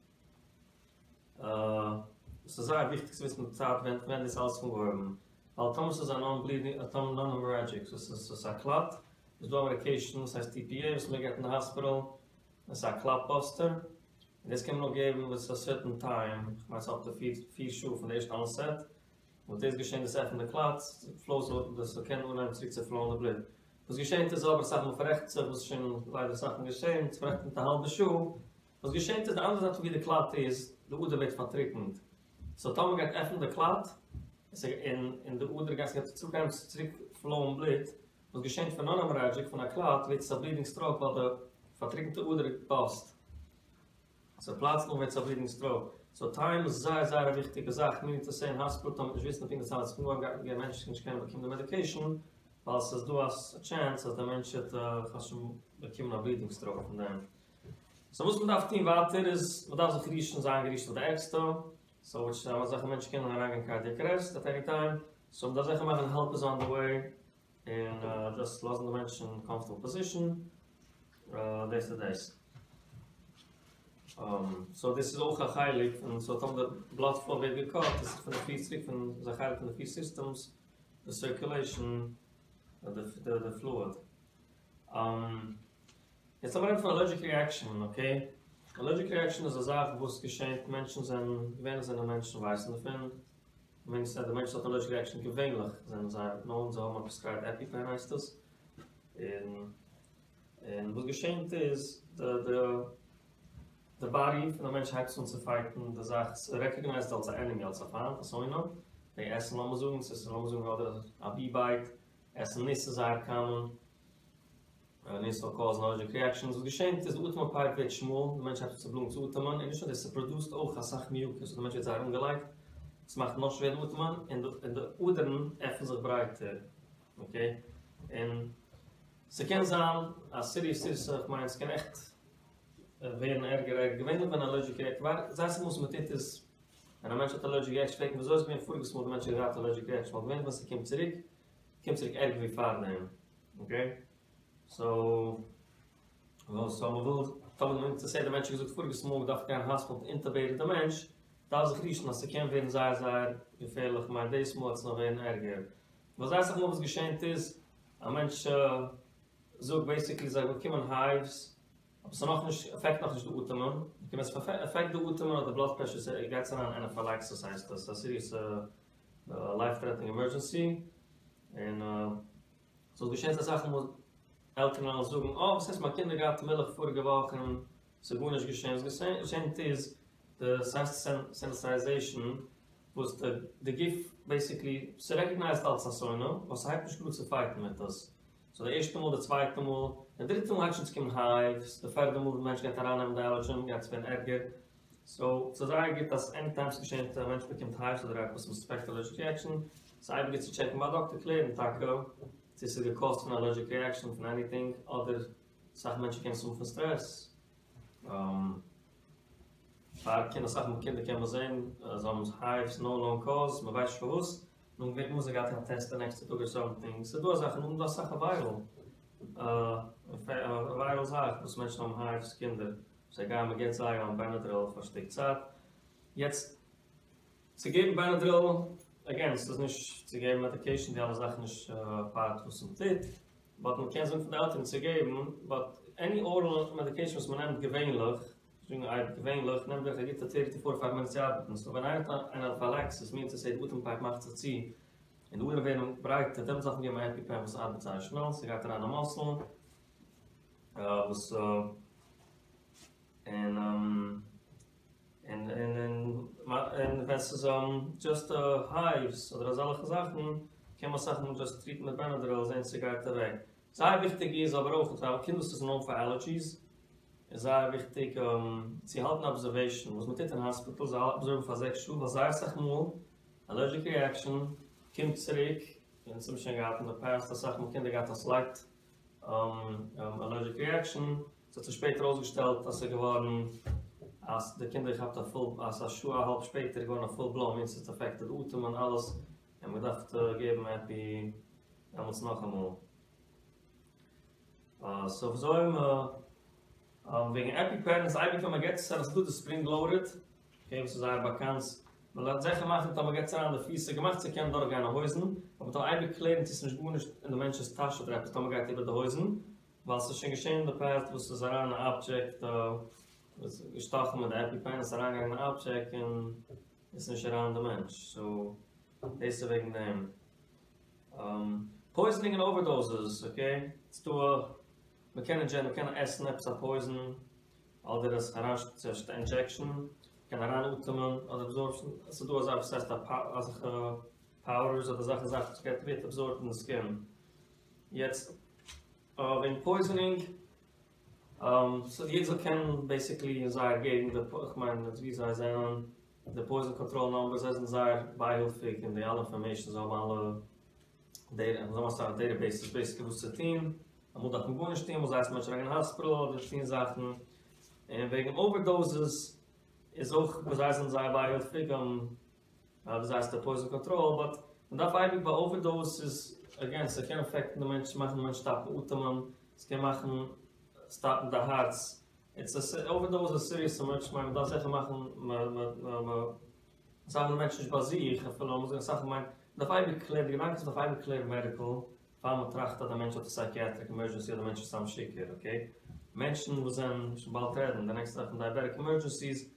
ס'איז זייער וויכטיג צו וויסן די צייט ווען ווען דאס אלעס אנגעהויבן, ווייל טאמער ס'איז א נאן בלידינג טאמער נאן העמארעדזשיק סאו ס'איז א קלאט, איז דא א מעדיקעישאן וואס הייסט TPA וואס מ'געט אין די האספיטאל, און ס'איז א קלאט באסטער, און דאס קען מען נאר געבן וואס א סערטען טיים, כ'מיין ס'איז אפ טו פיר שעה פון די ערשטע אנסעט, וואס דאס געשענט דאס עפענט די קלאט, פלאוס דאס זאל קענען אנהייבן צוריק צו פלאוען די בלוט. וואס געשענט איז אבער אסאך מאל פאררעכט זיך וואס איז שוין ליידער אסאך מאל געשען, ס'פאררעכט מיט א האלבע שעה, וואס געשענט איז די אנדערע זייט פון ווי די קלאט איז, די אדער ווערט פארטריקענט, סאו טאמער מ'גייט עפענען די קלאט, און די אדער גייט זיך צוריק גיין צוריק פלאוען בלוט, וואס געשענט פון נאן העמארעדזשיק פון א קלאט ווערט עס א בלידינג סטראוק ווייל די פארטריקענטע אדער באסט, ס'פלאצט נאך ווערט עס א בלידינג סטראוק, סאו טיים איז זייער זייער א וויכטיגע זאך, מינינג טו סעי אין האספיטאל טאמער נישט וויסן פונקט די צייט וואס אנגעהויבן גייט מען געבן מענטשן נישט קענען באקומען די מעדיקעישאן, ווייל ס'איז דא א טשענס אז די מענטש וועט חס ושלום באקומען א בלידינג סטראוק פון דעם. סאו וואס מ'דארף טון ווייטער איז, מ'דארף זיך רישן, זיין גערישט אויף די ערגסטע, סאו וויטש איז אזעלכע מענטשן קענען אריינגיין קארדיאק ארעסט עט עני טיים, סאו מ'דארף זיכער מאכן העלפ איז אן די וועי, און דזשאסט לאזן די מענטש אין קאמפארטעבל פאזישן, דאס איז דאס. סאו דאס איז אויך א חלק פון, סאו טאמער די בלאד פלאו ווערט געקאט איז עס פון די פיס צוריק פון, איז א חלק פון די פיס סיסטעמס, די סירקולעישאן, די פלואיד. יעצט לאמיר רעדן פון אלערדזשיק ריעקשאן, אקעי? אלערדזשיק ריעקשאן איז א זאך וואס געשענט, מענטשן זענען, געווענליך זענען מענטשן ווייסן דערפון, מיינט אז די מענטש האט אלערדזשיק ריעקשאן געווענליך זענען זיי נאון, זיי האבן א פרעסקרייבד עפיפען הייסט עס, און און וואס געשענט איז די די די באדי פון די מענטש הייבט אן צו פייטן די זאך, ס'רעקאגנייזט אלס א ענעמי אלס א פיינט א שונא, די עסן לאמיר זאגן ס'איז לאמיר זאגן אדער א בי בייט, עסן ניס איז זייער קאמאן, ניס זאל קאוזן אלערדזשיק ריעקשאנס, וואס געשענט איז די אטעמען פייפ ווערט שמאל, די מענטש הייבט אן צו בלאגן צו אטעמען, און נישט נאר דאס ס'פראדוסט אויך אסאך מיוקוס, די מענטש ווערט זייער אנגעלייגט, ס'מאכט נאך שווערער די אטעמען, און די אדערן עפענען זיך ברייטער, אקעי, און ס'קען זיין א סיריעס סיריעס איך מיין ס'קען עכט ווערן ערגער ערגער, געווענליך ווען אלערדזשיק ריעקט ווייל זייער אסאך מאל וואס מ'טוט איז ווען א מענטש האט אלערדזשיק ריעקשאן פרעגט מען וויאזוי איז געווען פאריגעס מאל די מענטש האט געהאט אלערדזשיק ריעקשאן ווייל געווענליך ווען ס'קומט צוריק קומט צוריק ערגער ווי פארדעם, אקעי? סאו סאו מ'וויל טאמער מיינט צו די מענטש האט געזאגט פאריגעס מאל מ'דארף גיין אין האספיטאל אינטובעיטעד די מענטש דארף זיך רישן אז ס'קען ווערן זייער זייער געפערליך מיינט דאס מאל וועט עס נאך ווערן ערגער ווייל זייער אסאך מאל וואס געשענט איז א מענטש זאגט בעיסיקלי זיי באקומען הייווס אבער ס'איז נאכנישט עפעקט נאכנישט די אטעמען, אקעי ווען ס'עפעקט די אטעמען אדער בלאד פרעשור ס'גייט אריין ענעפילעקסיס הייסט עס, א סיריעס לייף טרעטענינג עמערדזשענסי, און ס'וואלט געשען אסאך מאל עלטערן וועלן זאגן אה וואס הייסט מיין קינד האט געהאט מילך פאריגע וואך און ס'איז גארנישט געשען, וואס געשענט איז די ס'הייסט סענסעטייזעישן וואס די גוף בעיסיקלי ס'רעקאגנייזט אלס א שונא ווייל ס'הייבט נישט אן צו פייטן מיט עס, סאו די ערשטע מאל די צווייטע מאל, די דריטע מאל הייבט שוין צו קומען הייווס, די פערדע מאל די מענטש גייט ארייננעמען די אלערדזשען גייט עס ווערן ערגער, סאו ס'איז זייער גוט אז עני טיים ס'געשענט א מענטש באקומט הייווס אדער עפעס מ'סוספעקט אלערדזשיק ריעקשאן, ס'איז אייביג גוט צו טשעקן ביי א דאקטער קלערן טאקע צו ס'איז געקאוזט פון אלערדזשיק ריעקשאן פון עניטינג אדער אסאך מענטשן קענען עס האבן פון סטרעס. פאר קינדער אסאך מאל קינדער קען מען זען זיי האבן הייווס נאו נאון קאוז מען ווייסט נישט פארוואס נאר מען מוז געהאט א טעסט די נעקסטע טאג אר סאמטינג ס'איז דא אזאלכע נאכדעם איז דא אסאך א וויירעל א וויירעל זאך וואס מענטשן האבן הייווס קינדער זיי גייען מען געבט זיי אן בענעדריל פאר א שטיק צייט יעצט צו געבן בענעדריל אגעין ס'איז נישט צו געבן מעדיקעישן די אלע זאכן נישט פארט וואס מען טוט באט מען קען זאגן פאר די עלטערן צו געבן באט עני ארעל מעדיקעישן וואס מען נעמט געווענליך זאגן אייביג געווענליך נעמט בערך א גוטע טערטי טו פארטי פייוו מינוטס צו ארבעטן סאו ווען איינער האט אנאפילעקסיס מיינט עס אז די אטעם פייפ מאכט זיך צו און די אדערן ווערן ברייטער דעמאלטס דארף מען געבן א עפיפען וואס ארבעט זייער שנעל ס'גייט אריין אין מאסל וואס און און און און ווען ס'איז דזשאסט הייווס אדער אזעלכע זאכן קען מען אסאך מאל דזשאסט טריטן מיט בענעדריל זען צו ס'גייט אוועק. זייער וויכטיג איז אבער אויך פאר א קינד וואס איז נאון פאר אלערדזשיס איז זייער וויכטיג צו האלטן אבזערוועישן וואס מ'טוט אין האספיטאל זיי אבזערוון פאר זעקס שעה ווייל זייער אסאך מאל אלערדזשיק ריעקשאן קומט צוריק אונז האבן שוין געהאט אין די פאסט אסאך מאל קינדער געהאט א סלייט אלערדזשיק ריעקשאן, ס'האט זיך שפעטער ארויסגעשטעלט אז ס'איז געווארן אז די קינדער געכאפט א פול אז א שעה א האלב שפעטער איז געווארן א פול בלאון מיינס ס'האט אפעקטעד אטעם און אלעס און מ'האט געדארפט געבן עפי דעמאלטס נאכאמאל. סאו וויאזוי מ. וועגן עפי פענס אייביג ווען מ'געט עס אריין ס'איז דא די ספרינג לאודעד אקעי וואס איז זייער באקאנט, מען דארף זיכער מאכן טאמער געט עס אריין די פיס ס'איז געמאכט צו קענען דורך גיין א הויזן, אבער מ'דארף אייביג קלערן צו ס'נישט גארנישט אין די מענטש'ס טאש אדער עפעס טאמער גייט איבער די הויזן, ווייל ס'איז שוין געשען אין די פאסט וואס ס'איז אריין א אבדזשעקט וואס געשטאכן מיט די עפי פען איז אריינגעגאנגען אין אבדזשעקט און איז נישט אריין אין די מענטש, סאו דאס איז וועגן דעם. פויזענינג און אווערדאוזעס, אקעי, ס'דא א, מ'קען אינדזשעקטן, מ'קען עסן עפעס א פויזן, אדער עס אריין אינדזשעקשן, מ'קען אריין אטעמען אדער אבזארבשן, עס איז דא אזא וואס הייסט א אזעלכע פאודערס אדער אזעלכע זאכן וואס גייט ווערט אבזארבט אין די סקין. יעצט וועגן פויזענינג, סאו יעדער זאל קענען בעיסיקלי אין זייער געגנט, איך מיין ווי זיי זענען, די פויזן קאנטראל נומבער, זיי זענען זייער בייהילפיג אין די אלע אינפארמעישן, זיי האבן אלע דעטע, זיי האבן אסאך דעטע בעיסעס בעיסיקלי וואס צו טון, אמאל דארף מען גארנישט טון, אמאל זיי הייסן מענטשן אריינגיין אין האספיטאל אדער טון זאכן, און וועגן אווערדאוזעס איז אויך וואס זיי זענען זייער בייהילפיג, וואס הייסט די פויזן קאנטראל, באט מען דארף אייביג ביי אווערדאוז איז אגעין ס'קען אפעקטן די מענטש, מאכן די מענטש סטאפן אטעמען, ס'קען מאכן סטאפן די הארץ. איטס א אווערדאוז איז סיריעס עמערדזשענסי כ'מיין מ'דארף זיכער מאכן אסאך מאל די מענטש נישט ביי זיך אפילו לאמיר זאגן אסאך מאל מיין מ'דארף אייביג קלערן די געדאנק איז מ'דארף אייביג קלערן מעדיקל פאר מ'טראכט אז די מענטש האט א סייקיעטריק עמערדזשענסי אדער די מענטש איז סתם שיכור אקעי מענטשן וואס זענען שוין באלד רעדן די נעקסטע זאך פון דייעבעטיק עמערדזשענסיס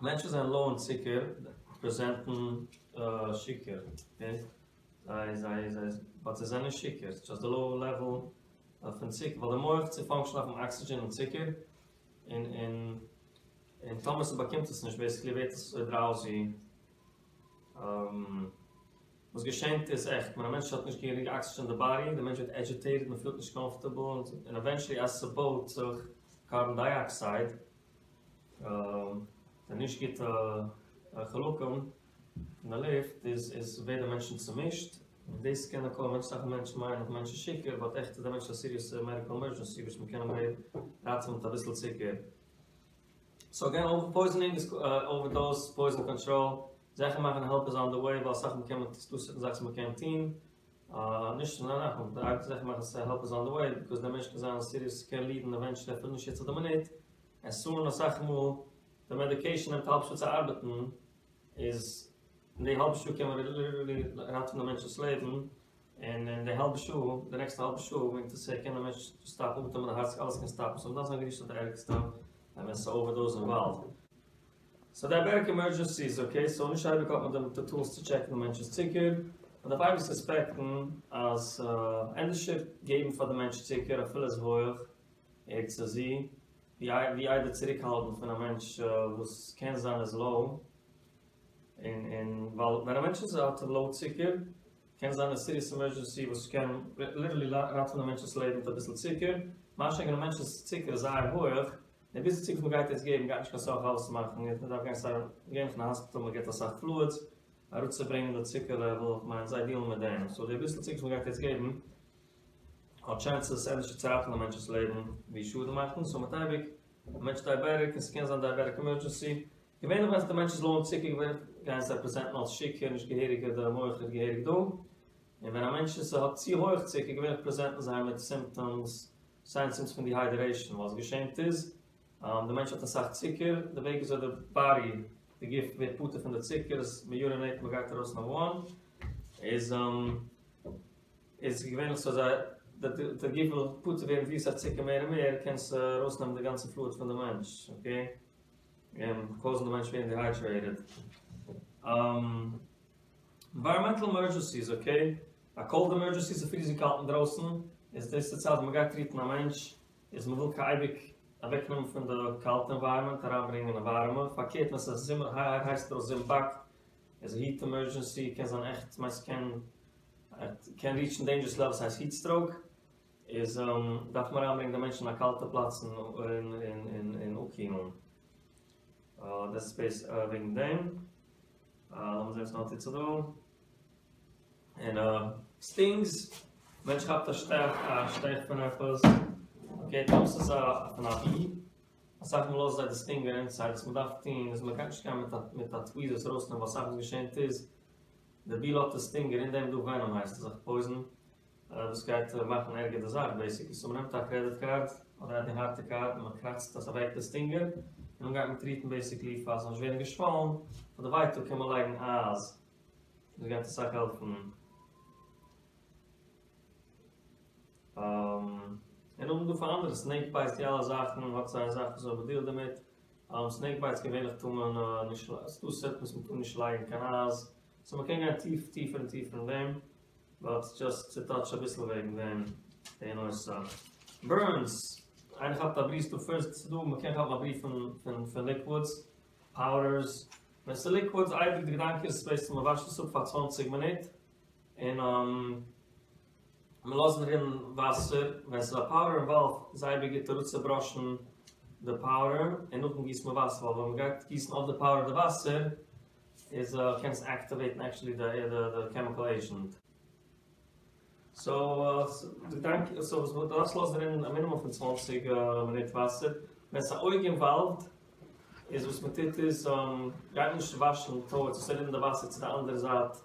מענטשן וואס זענען לאו אין צוקער פרעזענטן שיכור אקעי זיי זיי זיי באט זיי זענען נישט שיכור ס'איז דזשאסט די לאו לעוועל פון צוקער ווייל די מח צו פאנקשען דארף מען אקסידזשען און צוקער און און און טאמער ס'באקומט עס נישט בעיסיקלי ווערט עס אזוי דראוזי וואס געשענט איז עכט ווען א מענטש האט נישט גענוג אקסידזשען אין די באדי די מענטש ווערט עדזשיטעיטעד מען פילט נישט קאמפארטעבל און עווענטשעלי אז ס'בויט זיך קארבאן דייאקסייד די נישט גוטע חלקים פון די לופט איז איז ווערט די מענטשן צומישט און דאס קען אקורן מענטשן אסאך מענטשן מיינען אז די מענטש איז שיכור באט עכט איז די מענטש א סיריעסע מעדיקל עמערדזשענסי וואס מ'קען אים ראטעווען מיט אביסל צוקער. סאו אגעין אווער פויזענינג איז אווערדאוז פויזען קאנטראל זיכער מאכן העלפ איז אן די וועי ווייל אסאך מאל קען מען ס'דא סערטען זאכן וואס מ'קען טוהן נישט נאר נאכאמאל די אייביג זיכער מאכן אז העלפ איז אן די וועי ביקאוז די מענטש קען זיין סיריעס ס'קען ליעדן עווענטשעלי אפילו נישט יעצט אויף די מינוט עז סון אסאך מאל די מעדיקעישאן נעמט א האלב שעה צו ארבעטן איז אין די האלבע שעה קען מען ליטערלי ראטעווען די מענטש'ס לעבן, און אין די האלבע שעה, די נעקסטע האלבע שעה ווען עס קען די מענטש סטאפן אטעמען, די הארץ אלעס קען סטאפן, סאו מ'דארף זיין גערישט אויף די ערגסטע ווען ס'איז אווערדאוז אינוואלווד. סאו דייעבעטיק עמערדזשענסיס, אקעי, סאו נישט אייביג האט מען די טולס צו טשעקן די מענטש'ס צוקער, מ'דארף אייביג סוספעקטן אז ענדערשער געבן פאר די מענטש צוקער אפילו עס איז הויעך, ער צו זי, ווי איידער צוריקהאלטן פון א מענטש וואס קען זיין איז לאו, און און ווייל ווען א מענטש איז האט לאו צוקער קען זיין א סיריעס עמערדזשענסי וואס קען ליטערלי ראטעווען א מענטש'ס לעבן מיט אביסל צוקער, מה שאין כן א מענטש'ס צוקער איז זייער הויעך, די ביסל צוקער וואס מ'גייט יעצט געבן גייט נישט קיין סאך אויסמאכן, מען דארף גיין סיי געווענליך אין א האספיטאל מען געבט אסאך פלואידס אראפצוברענגען די צוקער לעוועל, כ'מיין זיי דיעלן מיט דעם, סאו די ביסל צוקער וואס מ'גייט יעצט געבן האט טשענסעס ענדערש צו ראטעווען א מענטש'ס לעבן ווי שאדן מאכן, סאו מ'האט אייביג א מענטש דייעבעטיק און ס'קען זיין דייעבעטיק עמערדזשענסי, געווענליך ווען די מענטש איז לאו אין צוקער געווענליך גייען זיי פרעזענטן אלס שיכור נישט געהעריג די מח איז געהעריג דא, און ווען א מענטש איז האט צו הויך צוקער געווענליך פרעזענטן זיי מיט סימפטאמס סיינס סימפטאמס פון דיהיידרעישן ווייל וואס געשענט איז די מענטש האט אסאך צוקער די וועג וויאזוי די באדי די גוף ווערט פטור פון די צוקער איז מ'יורינעיט מ'גייט ארויס נאמבער וואן איז איז געווענליך סאו אז די גוף וויל פטור ווערן ווי אסאך צוקער מער און מער קען עס ארויסנעמען די גאנצע פלואיד פון די מענטש אקעי און קאוזן די מענטש ווערן דיהיידרעיטעד. ענווייראמענטל עמערדזשענסיס אקעי א קאלד עמערדזשענסי ס'איז פריזינג קאלט אינדרויסן איז דאס די צייט ווען מ'גייט טריטן א מענטש איז מ'וויל אייביג אוועקנעמען פון די קאלטע ענווייראמענט אריינברענגען א ווארעמע פארקערט ווען ס'איז זומער הייס דרויסן זון באקט איז א היט עמערדזשענסי קען זיין עכט כ'מיין ס'קען קען ריטשן דעינדזשערס לעוועלס הייסט היט סטראוק איז דארף מען אריינברענגען די מענטשן אין א קאלטע פלאץ און און אפקילן דאס איז בעיס וועגן דעם לאמיר זען וואס נאך טוט זיך דא און סטינגס מענטש כאפט א שטעך א שטעך פון עפעס אקעי טאמער ס'איז א פון א בי אסאך מאל לאזן זיי די סטינגער אינסייד וואס מ'דארף טון איז מ'גייט נישט גיין מיט א טוויזער עס ארויסנעמען ווייל אסאך וואס געשענט איז די בי לאזט די סטינגער אין דעם דא ווענאם הייסט עס אזא פויזן וואס גייט מאכן ערגער די זאך בעיסיקלי סאו מ'נעמט א קרעדיט קארד אדער עני הארטע קארד און מ'קראצט עס אוועק די סטינגער און דאן גייט מען טריטן בעיסיקלי פאר ס'זאל נישט ווערן געשוואלן פאר די ווייטאג קען מען לייגן אייז דאס גייט אסאך העלפן. און נאכדעם דא פאר אנדערע סנעיק בייטס די אלע זאכן האט זייער זאכן וויאזוי מ'דילט דערמיט, סנעיק בייטס געווענליך טאר מען נישט, ס'דא סעטס וואס מ'טאר נישט לייגן קיין אייז, סאו מ'קען גיין טיף טיפער און טיפער אין דעם, באט דזשאסט צו טאטש אביסל וועגן דעם די נושא. בורנס, איינער כאפט א ברי ס'דא פירסט ס'דא מ'קען כאפן א ברי פון פון פון ליקווידס, פאודערס, ווען ס'איז ליקווידס אייביג די געדאנק איז בעצם מ'וואשט עס אפ פאר צוואנציג מינוט, און מען לאזן רינען וואסער, ווען ס'איז א פאודער אינוואלווד איז אייביג גוט אראפצובראשן די פאודער און נאכדעם גיסט מען וואסער ווייל ווען מען גייט גיסן אויף די פאודער די וואסער איז קען עס עקטיוועיטן עקטשעלי די קעמיקאל עידזשענט. סאו די געדאנק איז סאו דו דארפסט לאזן רינען א מינימום פון צוואנציג מינוט וואסער, ווען ס'איז א אויג אינוואלווד איז וואס מען טוט איז גייט מען נישט וואשן טאוערדס עס רינען די וואסער צו די אנדערע זייט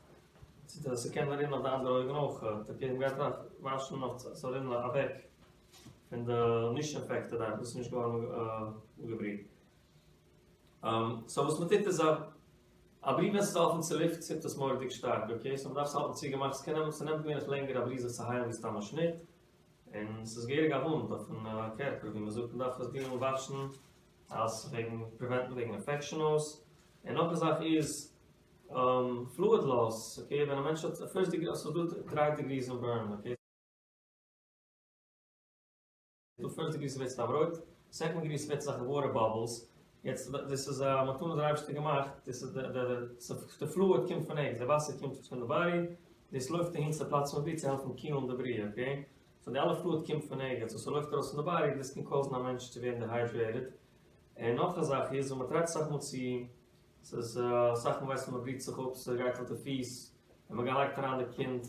צו די ס'קען רינען אויף די אנדערע אויגן אויך, אקעי מ'גייט וואשן אויף ס'זאל רינען אוועק. פון די נישט אינפעקטעד האנט וואס איז נישט געווארן אפגעבריט. סאו וואס מען טוט איז א א ברי ווען ס'איז אפן צו לופט ציפט עס מורא'דיג שטארק, אקעי, סאו מ'דארף עס האלטן צוגעמאכט, ס'קען נעמען ס'נעמט געווענליך לענגער א ברי זיך צו היילן ווי סתם א שניט, און ס'איז געהעריג א וואונד אויפן קערפער ווי מ'זאגט, מ'דארף עס דילן וואשן אז וועגן פריווענטן וועגן אינפעקשאן אויס, און נאך א זאך איז פלואיד לאס, אקעי, ווען א מענטש האט פירסט דעגרי, ס'איז דא דריי דעגריס אין בורן, אקעי. דא פירסט דעגרי ס'ווערט סתם רויט, סעקאנד דעגרי ס'ווערט אזעלכע וואטער באבלס, יעצט דאס איז א מתנה דער אייבערשטער געמאכט, דאס איז די די די פלואיד קומט פון ערגעץ, די וואסער קומט פון די באדי, דאס לויפט אהין צו די פלאץ פון ברי צו העלפן קילן די ברי, אקעי? סאו די אלע פלואיד קומט פון ערגעץ, וואס ס'לויפט ארויס פון די באדי, דאס קען קאוזן א מענטש צו ווערן דיהיידרעיטעד, און נאך א זאך איז ווען מ'טרייט אסאך מאל צו, ס'איז אסאך מאל ווייסט מען מ'בריט זיך אפ, ס'גייט אויף די פיס, און מ'לייגט אריין די קינד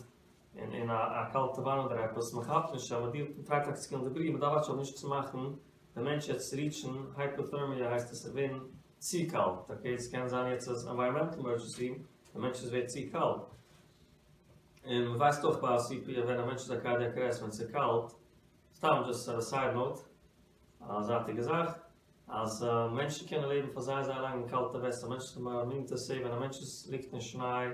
אין אין א קאלטע וואנע אדער עפעס, מען כאפט נישט אז מען דילט מען טרייט טאקע צו קילן די ברי, מען דארף וואטשן אויף נישט צו מאכן די מענטש יעצט ריטשן הייפאטערמיע הייסט עס ווערן צו קאלט, אקעי עס קען זיין יעצט אז ענווייראמענטל עמערדזשענסי די מענטש איז ווערט צו קאלט, און מען ווייסט אויך ביי סי פי אר ווען א מענטש איז א קארדיאק ארעסט ווען ס'איז קאלט, סתם דזשאסט א סייד נאוט, א זייטיגע זאך, אז מענטשן קענען לעבן פאר זייער זייער לאנג אין קאלטע וועסער, מענטשן מיינט טו סעי ווען א מענטש איז ליגט אין שניי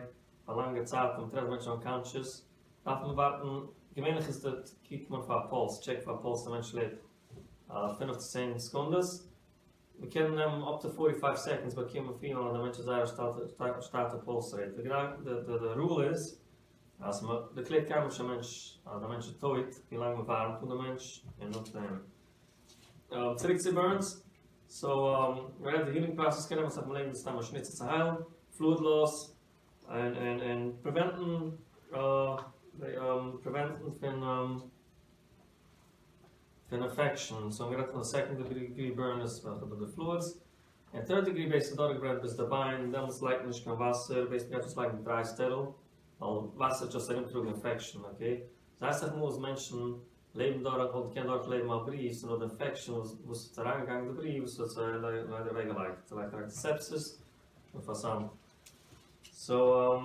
פאר לאנגע צייט און מ'טרעפט מענטשן אנקאנטשעס, דארף מען ווארטן, געווענליך איז די קוקט מען פאר א פולס, טשעק פאר א פולס די מענטש לעבט פינף צו צען סעקונדעס, מ'קען נעמען אפ טו פארטי פייוו סעקאנדס באקומען פילן אז די מענטש האט זייער א שטאטע פולס רעיט, די רול איז אז מ'דערקלערט קיינמאל נישט א מענטש אז די מענטש איז טויט ווילאנג מ'ווארעמט אן די מענטש און נאכדעם. צוריק צו בורנס, סאו מ'רעדט די הילינג פראסעס קען נעמען אסאך מער לענגער ווי סתם א שניט צו היילן, פלואיד לאס, און און און פריווענטן פריווענטן פון פון אינפעקשאן, סאו האבן גערעדט פון די סעקאנד דעגרי בורנס וועלכע דא די פלואידס, און טערד דעגרי בעיסט איז דורכגעברענט ביז די ביין, דעמאלטס לייגט מען נישט קיין וואסער, בעיסט מ'גייט עס לייגן דריי סטעריל, ווייל וואסער דזשאסט ארומטראגן אינפעקשאן, אקעי? זייער אסאך מאל איז מענטשן לעבן דורך וואלט געקענט דורך לעבן א ברי ס'איז נאר די אינפעקשאן וואס איז אריינגעגאנגען די ברי וואס האט זיי ליידער אוועק געלייגט, לייגט אריין סעפסיס און פארסאמט. סאו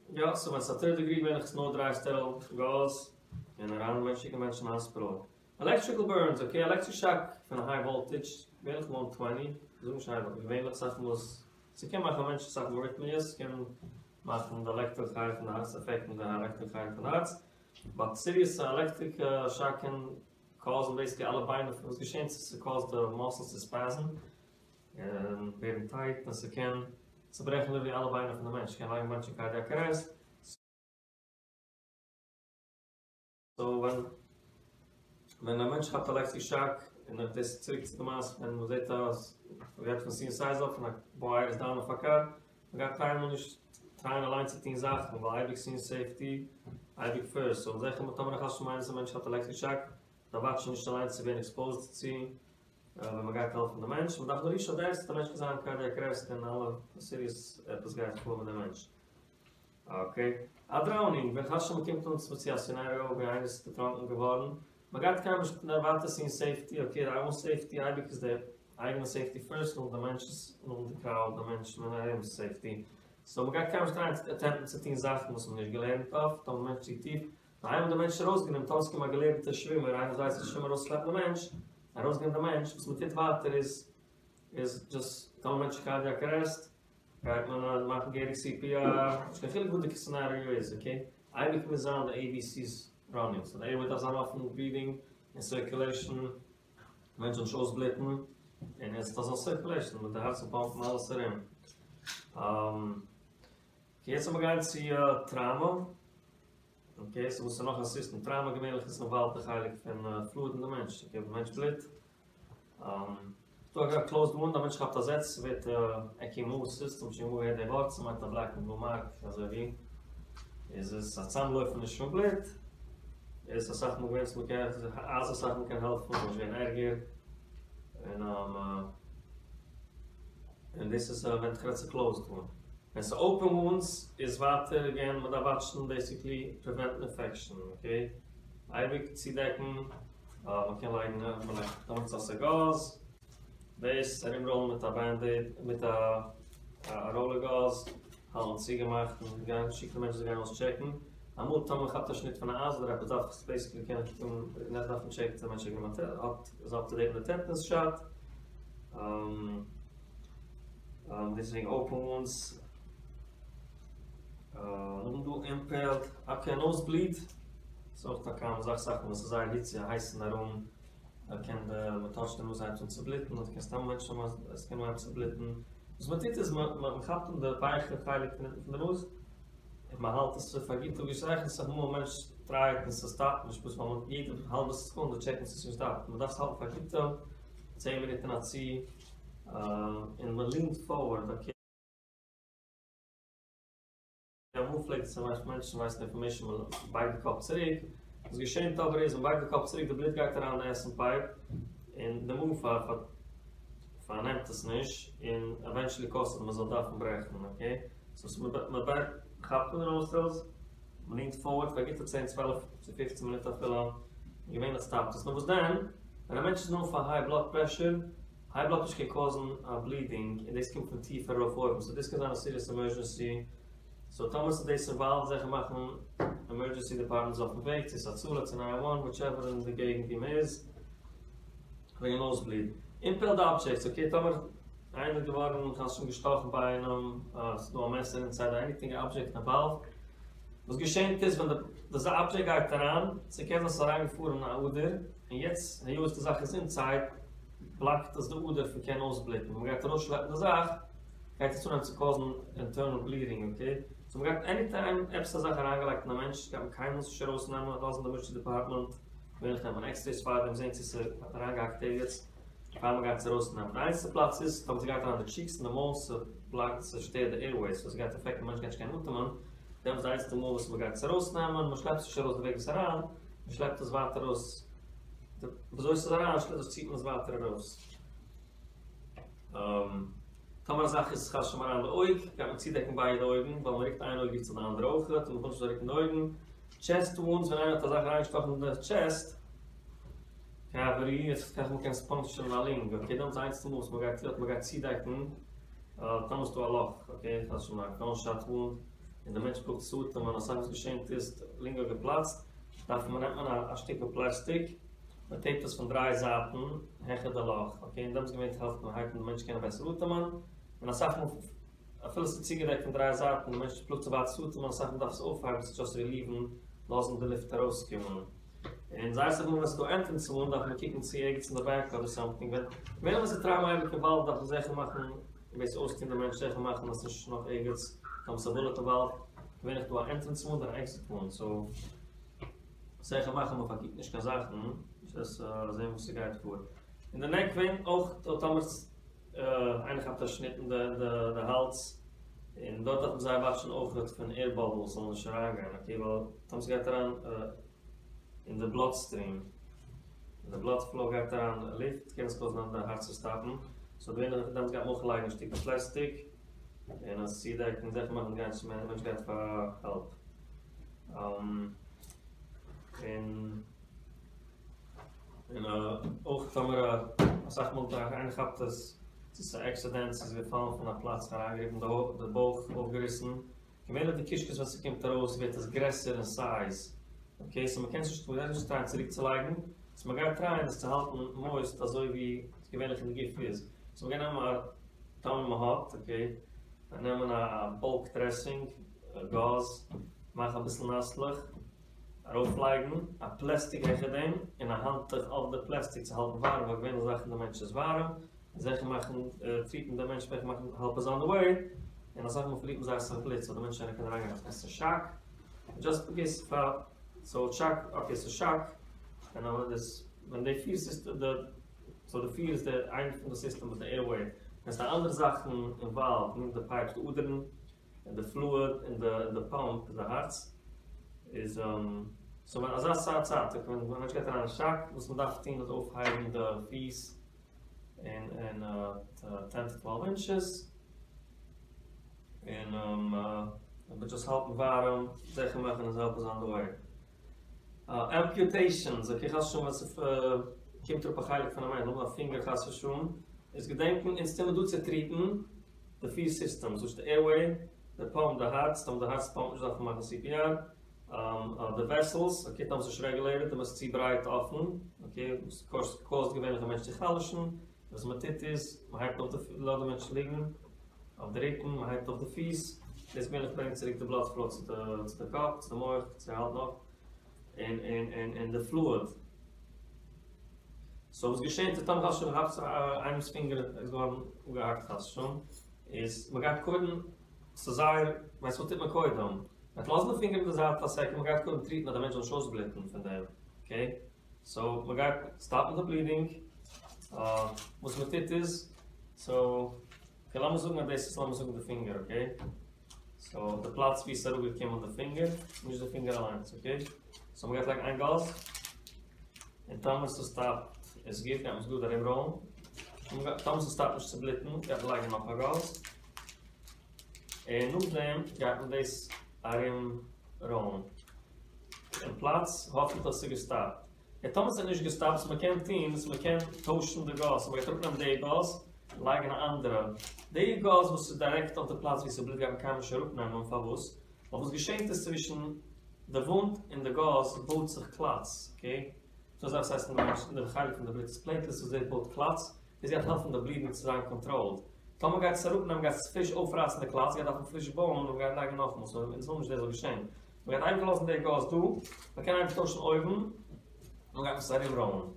יא, סאו ווען ס'איז א טערד דעגרי געווענליך איז נאר דריי סטעריל גאז און אריין שיקן מענטשן אין האספיטאל. עלעקטריקל בורנס, אקעי, עלעקטריק שאק פון א היי וואלטעדזש, געווענליך וואן טווענטי, כ'זאג נישט היי וואלטעדזש, געווענליך אסאך מאל איז, ס'קען מאכן א מענטש אסאך מאל אריטמיעס, ס'קען מאכן די עלעקטריק חלק פון די הארץ, עפעקטן די עלעקטריק חלק פון די הארץ, באט סיריעס עלעקטריק שאק קען קאזן בעיסיקלי אלע ביינער פון וואס געשענט איז ס'קאזט די מאסלס צו ספעזן און ווערן טייט און ס'קען צוברעכן ליטערלי אלע ביינער פון די מענטש, ס'קען לייגן מענטש אין קארדיאק ארעסט. סאו ווען ווען א מענטש כאפט עלעקטריק שאק, און אויב דאס צוריק צו די מעשה ווען מען זעט אז מען גייט פון סין סייז אפ און א ווייער איז דאון אויף א קאר, מען גייט קיינמאל נישט טרייען אליין צו טון זאכן ווייל אייביג סין סעיפטי אייביג פירסט, סאו זיכער טאמער נאך אלס מיינען אז א מענטש האט עלעקטריק שאק דארף וואטשן נישט אליין צו ווערן עקספאוזד צו ווען מען גייט העלפן די מענטש, מען דארף נאר ריטשן ארעסט די מענטש קען זיין אין קארדיאק ארעסט און אלע סיריעס עפעס גייט פאר מיט די מענטש. אקעי. א דראונינג, ווען חס ושלום מ'קומט אן צו א סינעריאו ווי איינער איז דערטראנקען געווארן, מ'גייט קיינמאל נישט ווייטער סין סעיפטי, אקעי די אוין סעיפטי, אייביג איז די אייגענע סעיפטי פירסט נאך די מענטש'ס נאך די קראוד די מענטשן און ארום סעיפטי, סאו מ'גייט קיינמאל נישט טרייען אטעמפטן צו טון זאכן וואס מ'האט נישט געלערנט אויף, טאמער מענטש צו טיף, נאר איינמאל די מענטש איז ארויסגענומען, טאמער ס'קומט א געלערנטע שווימער איינער וואס ווייסט צו שווימען ארויסשלעפן די מענטש, ארויסגענומען די מענטש, וואס מ'טוט ווייטער איז איז דזשאסט טאמער מענטש איז קארדיאק ארעסט, גייט מען מאכן געהעריג סי פי אר, נישט קיין חילוק וואס די סינעריאו איז, אקעי? אייביג מוז זיין די עי בי סי'ס ראנינג, סאו די עירוועי דארף זיין אפן, ברידינג און סירקולעישן, מענטש זאל נישט אויסבלוטן, און עס דארף זיין סירקולעישן מיט די הארץ זאל פאמפן אלעס ארום. אקעי יעצט לאמיר גיין צו טראמא, אקעי סאו וואס איז נאך א סיסטעם, טראמא געווענליך איז אינוואלווד די חלק פון פלואיד אין די מענטש, אקעי די מענטש בלוט, ס'דא א קלאוזד וואונד, א מענטש כאפט א זעץ, ס'ווערט עקימאסיס, האט שוין אמאל געהערט די ווארט, ס'מיינט א בלעק און בלו מארק, אזוי ווי איז עס א צאמלויפעניש פון בלוט, איז אסאך מאל געווען וואס מ'קען, אז אסאך מאל קען העלפן ס'זאל נישט ווערן ערגער, און און דאס איז ווען כ'רעד צו קלאוזד וואונד. ווען ס'איז אופען וואונדס איז ווייטער אגעין מ'דארף וואטשן בעיסיקלי פריווענטן אינפעקשאן, אקעי? אייביג צודעקן. מען קען לייגן מען לייגט דעמאלטס אויס א גאז, דאס ארומראלן מיט א בענדעיד מיט א ראלער גאז, האלטן צוגעמאכט און גיין שיקן מענטשן זאלן גיין אויסטשעקן. אמאל טאמער מ'כאפט א שניט פון א אייז אדער עפעס דארף עס בעיסיקלי קענען קוקן דארף מען טשעקן צו די מענטש האט גענומען האט איז אפ טו דעיט מיט די טעטענעס שאט. דאס איז וועגן אופען וואונדס. נאכדעם דא אימפעלד אקעי נאוז בליד. ס'איז אויך א קאמאן זאך אסאך מאל ווען ס'איז זייער היציג הייס אין א רום קען די מ'טאטשט די נאז הייבט אן צו בלוטן אדער קען סתם מענטשן האבן אז עס קען אנהייבן צו בלוטן. וואס מ'טוט איז מ'כאפט אן די ווייכע חלק פון אונטן פון די נאז און מ'האלט עס פאר גוטע געשרייכן אסאך מאל א מענטש טרייט און ס'סטאפט נישט פשוט ווייל יעדע האלבע סעקונדע טשעקט מען צו ס'שטאפט מ'דארף עס האלטן פאר גוטע צען מינוט אין א צי און מ'לינט פארווארד אקעי. אמאל פלעגט עס צום מענטשן ווייסן אינפארמעישן מען בייגט די קאפ צוריק, וואס געשענט אבער איז מען בייגט די קאפ צוריק די בלוט גייט אריין אין די עסן פייפ און די מאגן פארנעמט עס נישט און עווענטשעלי קאזט עס מען זאל דארפן ברעכן אקעי, סאו מען בייגט כאפט אן די נאסטרילס מען לינט פארווארד פאר גוטע צען צוועלף צו פופצן מינוט אפילו און געווענליך סטאפט עס נאר וואס דען ווען א מענטש איז נאון פאר היי בלאד פרעשור היי בלאד פרעשור קען קאזן א בלידינג און דאס קומט פון טיף ארויף אויבן סאו דאס קען זיין א סיריעס עמערזשענסי סאו טאמער ס'איז דאס אינוואלווד זיכער מאכן עמערדזשענסי דעפארטמענט איז אויפן וועג צו ס'איז הצלה צו ניין וואן וויטשעווער אין די געגנט ווי מ'איז וועגן נאוז בליד. אימפעלד אבדזשעקטס אקעי טאמער איינער איז געווארן חס ושלום געשטאכן ביי איינעם ס'איז דא א מעסער אינסייד עניטינג א אבדזשעקט אינוואלווד וואס געשענט איז ווען די אבדזשעקט גייט אריין ס'קען זיין ס'איז אריינגעפארן אין א אדער און יעצט היות די זאך איז אינסייד בלאקט עס די אדער פון קענען אויסבלוטן, ווען מ'גייט ארויסשלעפן די זאך גייט עס אנהייבן צו קאזן אינטערנעל בלידינג, אקעי? סאו מ'גייט עני טיים עפעס א זאך אריינגעלייגט אין א מענטש גייט מען קיינמאל עס נישט ארויסנעמען, לאזן די עמערדזשענסי דעפארטמענט געווענליך נעמט מען עקסרעיס פארדעם זען צו ס'האט אריינגעהאקט ערגעץ פאר מ'גייט עס ארויסנעמען, די איינציגסטע פלאץ איז טאמער ס'גייט אריין די טשיקס און די מויל ס'בלאקט ס'שטערט די עירוועיס סאו ס'גייט אפעקטן די מענטש גייט נישט קענען אטעמען, דעמאלטס איז די איינציגסטע מאל וואס מ'גייט עס ארויסנעמען, מ'שלעפט עס נישט ארויס די וועג וואס אריין, מ'שלעפט עס ווייטער ארויס. וויאזוי ס'איז אריין דאס ציט מען עס ווייטער ארויס. טאמער א זאך איז חס ושלום אריין אין די אויג, גייט מען צודעקן ביידע אויגן, ווייל מען רוקט איין אויג רוקט זיך די אנדערע אויכעט, און מען וויל נישט אזוי רוקן די אויגן. טשעסט וואונדס, ווען איינער האט א זאך אריינגעשטאכן אין די טשעסט קעוועטי, עס קען קען עס פאנקטשערן א לונג, אקעי, דעמאלטס די איינציגסטע מאל וואס מען גייט טון, מען גייט צודעקן, טאמער איז דא א לאך, אקעי, חס ושלום א גאנשאט וואונד, און די מענטש פלאגט צו אטעמען, אסאך וואס געשענט איז, לונג האט געפלאצט, דארף מען נעמט מען א שטיקל פלעסטיק, מען טעיפט עס פון דריי זייטן העכער די לאך, אקעי, און דעמאלטס געווענליך העלפט מען הייבט אן די מענטש קענען בעסער אטעמען, און אסאך מאל אפילו עס איז צוגעדעקט פון דריי זייטן, די מענטש פלאגט זיך ווייטער צו אטעמען, אסאך מאל דארף עס אויפהייבן צו דזשאסט ריליוון, לאזן די לופט ארויסקומען. און זייער אסאך מאל ווען עס איז דא ענטרענס וואונד דארף מען קוקן צו ערגעץ אין די בעק אדער סאמטינג, ווען ווען עס איז טראומא אייביג אינוואלווד דארף מען זיכער מאכן בעת אויסטון די מענטש זיכער מאכן אז ס'נישט נאך ערגעץ, טאמער ס'איז א בולעט אינוואלווד, געווענליך דא א ענטרענס וואונד און א עקזיט וואונד, סאו זיכער מאכן מען פארקוקט נישט קיין זאכן, דזשאסט זען וואס ס'גייט פאר. אין די נעק וועין אויך טאמער איינער כאפט א שניט אין די האלז, און דארט דארף מען זייער וואטשן אויכעט פון עיר באבלס זאלן נישט אריינגיין, אקעי, ווייל טאמער ס'גייט אריין אין די בלאד סטריעם, אין די בלאד פלאו גייט אריין לופט, קען עס קאזן די הארץ צו סטאפן, סאו געווענליך דעמאלטס גייט מען אויך לייגן א שטיקל פלעסטיק און עס צודעקן, זיכער מאכן די מענטש גייט פאר העלפ. און און אויך טאמער אסאך מאל איינער כאפט עס, צו ס'איז א עקסידענט, ס'איז געפאלן פון א פלאץ, זיך אריינגעריבן די בויך אויפגעריסן, געווענליך די קישקעס ווען ס'קומט ארויס ווערט עס גרעסער אין סייז, אקעי, סאו מ'קען עס נישט, מ'גייט נישט טרייען צוריק צו לייגן, סאו מ'גייט טרייען עס צו האלטן מויסט אזוי ווי געווענליך אין די גוף איז, סאו מ'גייט נעמען א, טאמער מ'האט, אקעי, נעמען א בולק דרעסינג, גאז, מאכן אביסל נאסלעך, ארויפלייגן א פלעסטיק העכער דעם, און א האנטוך אויף די פלעסטיק צו האלטן ווארעם, ווייל געווענליך זאכן די מענטש איז ווארעם, זיכער מאכן טריטן די מענטש זיכער מאכן העלפ איז אן די וועי, און אסאך מאל פארלירט מען זייער אסאך בלוט סאו די מענטש קען אריינגיין אין א שאק, דזשאסט ביקאז פאר סאו שאק אקעי סאו שאק און אבער דאס ווען די פיר סיסטעם די סאו די פיר איז די איינע פון די סיסטעם וואס די עירוועי ווען ס'דא אנדערע זאכן אינוואלווד מיט די פייפס די אדערן און די פלואיד און די און די פאמפ די הארץ איז סאו ווען אזא סארט צייט ווען א מענטש גייט אריין אין שאק וואס מ'דארף טון איז אויפהייבן די פיס און און טען טו טוועלוו אינטשעס און אבער דזשאסט האלטן ווארעם זיכער מאכן אז העלפ איז אן די וועי. אמפיוטעישאנס, אקעי חס ושלום ווען ס'קומט אראפ א חלק פון א מענטש, לאמיר א פינגער חס ושלום, איז געדענקן אונז טוען מיר דא צו טריטן די פיר סיסטעמס, דאס איז די עירוועי, די פאמפ, די הארץ, טאמער די הארץ פאמפט נישט דארף מען מאכן סי פי אר. די וועסעלס, אקעי, טאמער ס'נישט רעגולעיטעד, טאמער ס'איז צו ברייט אפן, אקעי, וואס קאוזט געווענליך א מענטש צו חלש'ן, וואס מען טוט איז, מען הייבט אויף די, לאזט די מענטש ליגן אויף די רוקן, מען הייבט אויף די פיס, דאס געווענליך ברענגט צוריק די בלאד פלאו צו די צו די קאפ, צו די מח, צו האלט נאך, און און און און די פלואיד. סאו וואס געשענט איז טאמער חס ושלום כאפט זיך איינעמס פינגער איז געווארן אפגעהאקט חס ושלום, איז מען גייט קודם ס'איז זייער, ווייסט וואס טוט מען קודם? מ'וועט לאזן די פינגער אין די זייט פאר א סעקונד, מ'גייט קודם טריטן אז די מענטש זאל נישט אויסבלוטן פון דעם, אקעי? סאו מ'גייט סטאפן די בלידינג, וואס מ'טוט איז, סאו, אקעי לאמיר זאגן אז דאס איז לאמיר זאגן די פינגער, אקעי? סאו די פלאץ ווי ס'איז אראפגעקומען די פינגער, נישט די פינגער אליינס, אקעי? סאו מ'גייט לייגן איין גאז, און טאמער ס'סטאפט איז גוט, גייט מען עס גראד ארומראלן, טאמער ס'סטאפט נישט צו בלוטן גייט מען לייגן נאך א גאז. און נאכדעם גייט מען דאס ארום ראלן אין פלאץ, האפענטליך ס'איז געסטאפט. און טאמער ס'איז נישט געסטאפט וואס מ'קען טון איז מ'קען טוישן די גאז, מ'גייט אראפנעמען די גאז און לייגן א אנדערע. די גאז וואס איז דירעקט אויף די פלאץ ווי ס'בלוט גייט מען קיינמאל נישט אראפנעמען, פארוואס? ווייל וואס געשענט איז צווישן די וואונד און די גאז בויט זיך קלאטס, אקעי? ס'דא אזאך וואס הייסט אין די חלק פון די בלוט איז פלעיטלעטס וואס דאס בויט קלאטס, דאס גייט העלפן די בלידינג צו זיין קאנטראלד. טאמער גייט עס אראפנעמען גייט עס פריש אויפרייסן די קלאטס, גייט דארפן פריש בויען און מ'גייט לייגן נאכאמאל, סאו אונז ווילן נישט דאס זאל געשען. מ'גייט אייביג לאזן די גאז דא, מ'קען אייביג טוישן אויבן, און מ'גייט עס ארומראלן.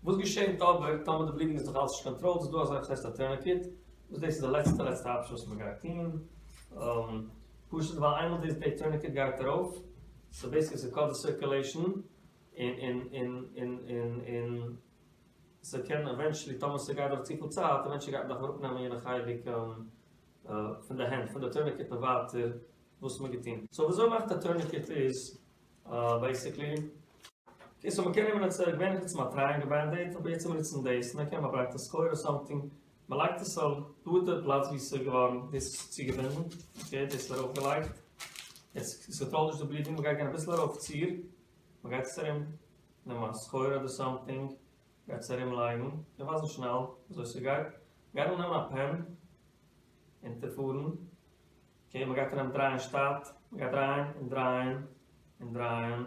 וואס געשענט אבער טאמער די בלידינג איז נאך אלץ נישט קאנטראלד, איז דא אזאך וואס הייסט א טורניקעט, וואס דאס איז די לעצטע לעצטע אפשען וואס מ'גייט טון, פשוט ווייל איינמאל דאס די טורניקעט גייט ארויף, סאו בעיסיקלי ס'קאט די סירקולעישאן, און און און און און און ס'קען עווענטשעלי טאמער ס'גייט דורך צופיל צייט עווענטשעלי גייט מען דארפן אראפנעמען יענע חלק פון די הענט פון די טורניקעט און ווייטער וואס מ'האט געטון. סאו וויאזוי מ'מאכט א טורניקעט איז בעיסיקלי. אקעי סאו מ'קען נעמען א געווענליך נוצט מען א טרייענגל בענדעיד אבער יעצט וועל מיר נוצן דאס און דאן קען מען א ברייטע סחורה אר סאמטינג מ'לייגט עס אויף דא די פלאץ ווי ס'איז געווארן דאס איז צוגעבינדן אקעי דאס איז ארויפגעלייגט יעצט ס'קאנטראלט נישט די בלידינג מ'גייט גיין אביסל ארויפציר מ'גייט עס ארום נעם א סחורה אדער סאמטינג, גייט עס ארום לייגן, איך ווייז נישט שנעל וויאזוי ס'גייט, מ'גייט דא נעמען א פען, אונטערפארן, אקעי מ'גייט אנהייבן דרייען שטאט, מ'גייט דרייען און דרייען און דרייען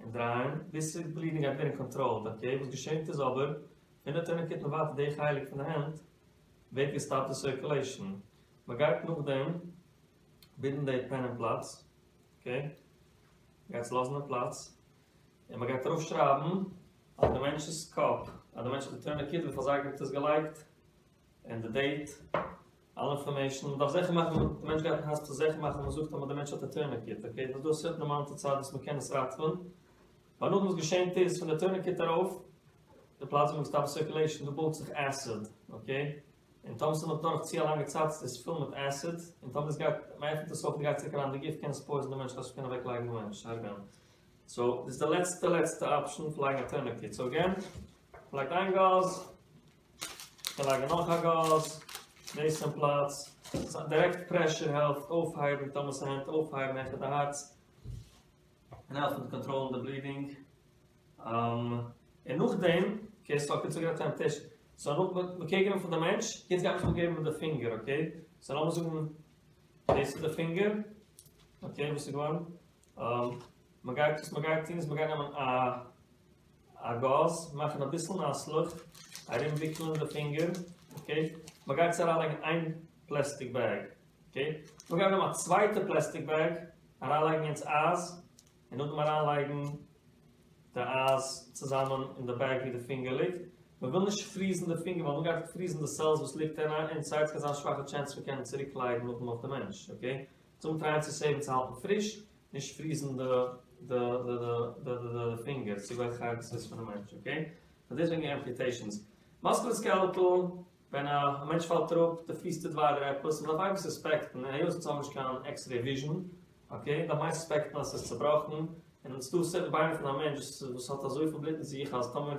און דרייען, ביז די בלידינג גייט ווערן קאנטראלד, אקעי וואס געשענט איז אבער, פון די טורניקעט און ווייטער די חלק פון די הענט ווערט געסטאפט די סירקולעישן, מ'גייט נאכדעם בינדן די פען אין פלאץ, אקעי, מ'גייט עס לאזן אין פלאץ, און מען גייט ארויף שרייבן אויף די מענטש'ס קאפ אז די מענטש האט די טורניקעט וויפיל זייגער האט עס געלייגט און די דעיט אלע אינפארמעישן מען דארף זיכער מאכן די מענטש גייט אין האספיטאל זיכער מאכן מען זאגט אים אז די מענטש האט א טורניקעט אקעי דאס איז דא א סערטען אמאונט אוו צייט וואס מען קען עס ראטעווען ווייל נאכדעם וואס געשענט איז פון די טורניקעט ארויף די פלאץ ווי מען סטאפט סירקולעישן דא בויט זיך עסיד אקעי און טאמער ס'איז נאך דורך צו א לאנגע צייט איז עס פול מיט עסיד און טאמער עס גייט מען עפענט עס אויף און גייט צוריק אריין אין די גוף קען עס פויזן די מענטש חס ושלום אוועק לייגן די מענטש הרג'ענען. סאו דאס איז די לעצטע לעצטע אפשען פון לייגן א טורניקעט. סאו אגעין, מ'לייגט איין גאז, מ'קען לייגן נאך א גאז, דאס אין פלאץ, דירעקט פרעשור העלפט אויפהייבן טאמער ס'הענט אויפהייבן העכער די הארץ, און העלפן קאנטראלן די בלידינג. און נאכדעם, אקעי סאו קיצור גערעדט פונעם טיש, סאו נאך מ'קען געבן פאר די מענטש, יעצט גייט מען עס אפגעבן מיט די פינגער אקעי, סאו לאמיר זאגן דאס איז די פינגער, אקעי וואס איז געווארן? מען גייט וואס מען גייט טון איז מען גייט נעמען א א גאז, מאכן אביסל נאסלעך, ארום וויקלען די פינגער, אקעי, מען גייט עס אריינלייגן אין איין פלעסטיק בעג, אקעי, מען גייט נעמען א צווייטע פלעסטיק בעג, אריינלייגן יענץ אייז, און נאכדעם אריינלייגן די אייז צוזאמען אין די בעג ווי די פינגער ליגט, מען וויל נישט פריזן די פינגער ווייל מען גייט פריזן די סעלס וואס ליגט אינסייד, ס'קען זיין שוואכע טשענס פון קענען צוריק לייגן נאכדעם אויף די מענטש, אקעי. צום טרייען צו סעיוון צו האלטן פריש, נישט פריזן די די די די די די פינגער צו וועלכע חלק ס'איז פונעם מענטש, אקעי? סאו דאס וועגן עמפיוטעישאנס. מאסקולאסקעלעטל, ווען א מענטש פאלט אראפ, די פיס טוט וויי אדער עפעס, מ'דארף אייביג סוספעקטן, און היות אונז האבן נישט קיין עקסרעי וויזשן, אקעי, דארף מען סוספעקטן אז ס'איז צובראכן, און ס'דא סערטן ביינער פון א מענטש וואס האט אזויפיל בלוט אין זיך אז טאמער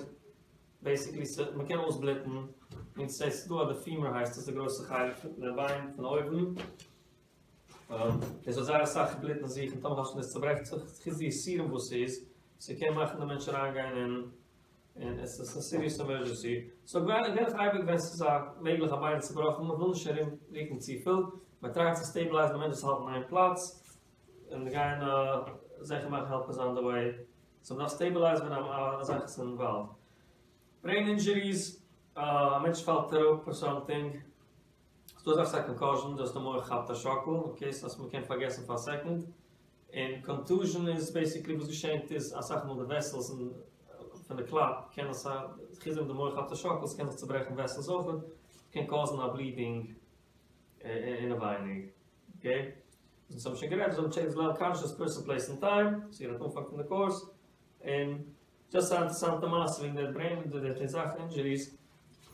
בעיסיקלי מ'קען אויסבלוטן, און ס'איז דא א די פימור הייסט עס די גרויסע חלק פון די ביין פון אויבן, עס האט זייער אסאך בלוט אין זיך און טאמער האסטו עס צוברעכט זיך חוץ די יסורים וואס ס'איז, ס'קען מאכן די מענטש אריינגיין אין און עס איז א סיריעס עמערדזשענסי, סאו געווענליך אייביג ווען ס'איז א מעגליך א ביין צובראכן מ'וויל נישט ארום רוקן צופיל, מ'טרייט צו סטעיבלייזן די מענטש זאל האלטן איין פלאץ, און גיין. זיכער מאכן העלפ איז אן די וועי, סאו מ'דארף סטעיבילייזן ווען א זאך איז אינוואלווד. ברעין אינדזשוריס, א מענטש פאלט אראפ אר סאמטינג, ס'דא אזאך וואס הייסט קאנקאזשען, דאס די מח כאפט א שאקל, אקעי, סאו אז מ'קען פארגעסן פאר א סעקאנד, און קאנטוזשען איז בעיסיקלי וואס געשענט איז אסאך מאל די וועסעלס פון די קלאפ קען עס חוץ דעם די מח כאפט א שאקל ס'קען זיך צוברעכן וועסעלס אויכעט, קען קאזן א בלידינג אינעווייניג, אקעי? אונז האבן שוין גערעדט, אונז האבן טשעינדזש לעוועל קאנשעס פערסאן פלעיס און טיים, ס'איז גערעדט אנפאנג פון די קורס, און דזשאסט א אינטערסאנטע מעשה וועגן די ברעין די זאך אינדזשוריס,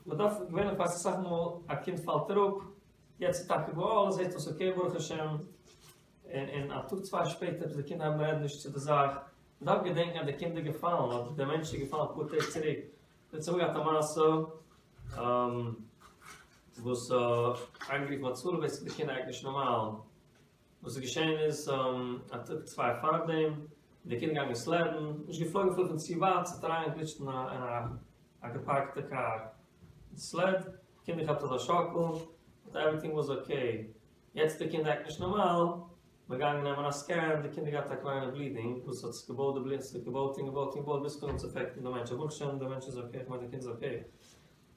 מ'דארף געווענליך ווייסט אסאך מאל א קינד פאלט אראפ, יעצט איז טאקע גאר אלעס זעט אויס אקעי ברוך השם, און און א טאג צוויי שפעטער ביז די קינדער הייבן רעדן נישט צו די זאך, מ'דארף געדענקן אז די קינד איז געפאלן אדער די מענטש איז געפאלן אפאר טעג צוריק, אונז האבן געהאט א מעשה וואס איינער גערופן הצלה בעיסיקלי די קינד עקט נישט נארמאל, וואס איז געשען איז א טאג צוויי פארדעם איז די קינד געגאנגען סלעדן, נישט געפלויגן אפילו פון צו ווייט, ס'האט אריינגעגליטשט אין א געפארקטע קאר, די סלעד, קינד געכאפט אזא שאקל, באט עווריטינג וואס אקעי, יעצט די קינד עקט נישט נארמאל, מ'איז געגאנגען נעמען א סקען, די קינד האט געהאט א קליינע בלידינג וואס האט זיך געבויט די בלוט, ס'האט געבויט און געבויט און געבויט ביז ס'קומט צו עפעקטן די מענטש, ברוך השם די מענטש איז אקעי, כ'מיין די קינד איז אקעי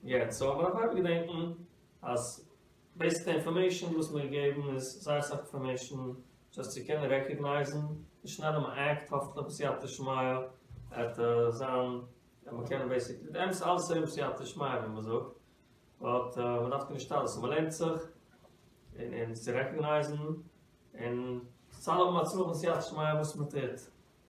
יעצט, סאו מ'דארף אייביג געדענקן אז בעיסד די אינפארמעישן וואס מ'האט געגעבן איז זייער אסאך אינפארמעישן דזשאסט צו קענען רעקאגנייזן, די שנעלע מ'עקט האפענטליך בסייעתא דשמיא וועט זיין אז מ'קען בעיסיקלי די אמת אלעס ארום סייעתא דשמיא ווי מ'זאגט. באט מ'דארף טון השתדלות און מ'לערנט זיך און און צו רעקאגנייזן און צו אלע האבן הצלחה און סייעתא דשמיא וואס מ'טוט.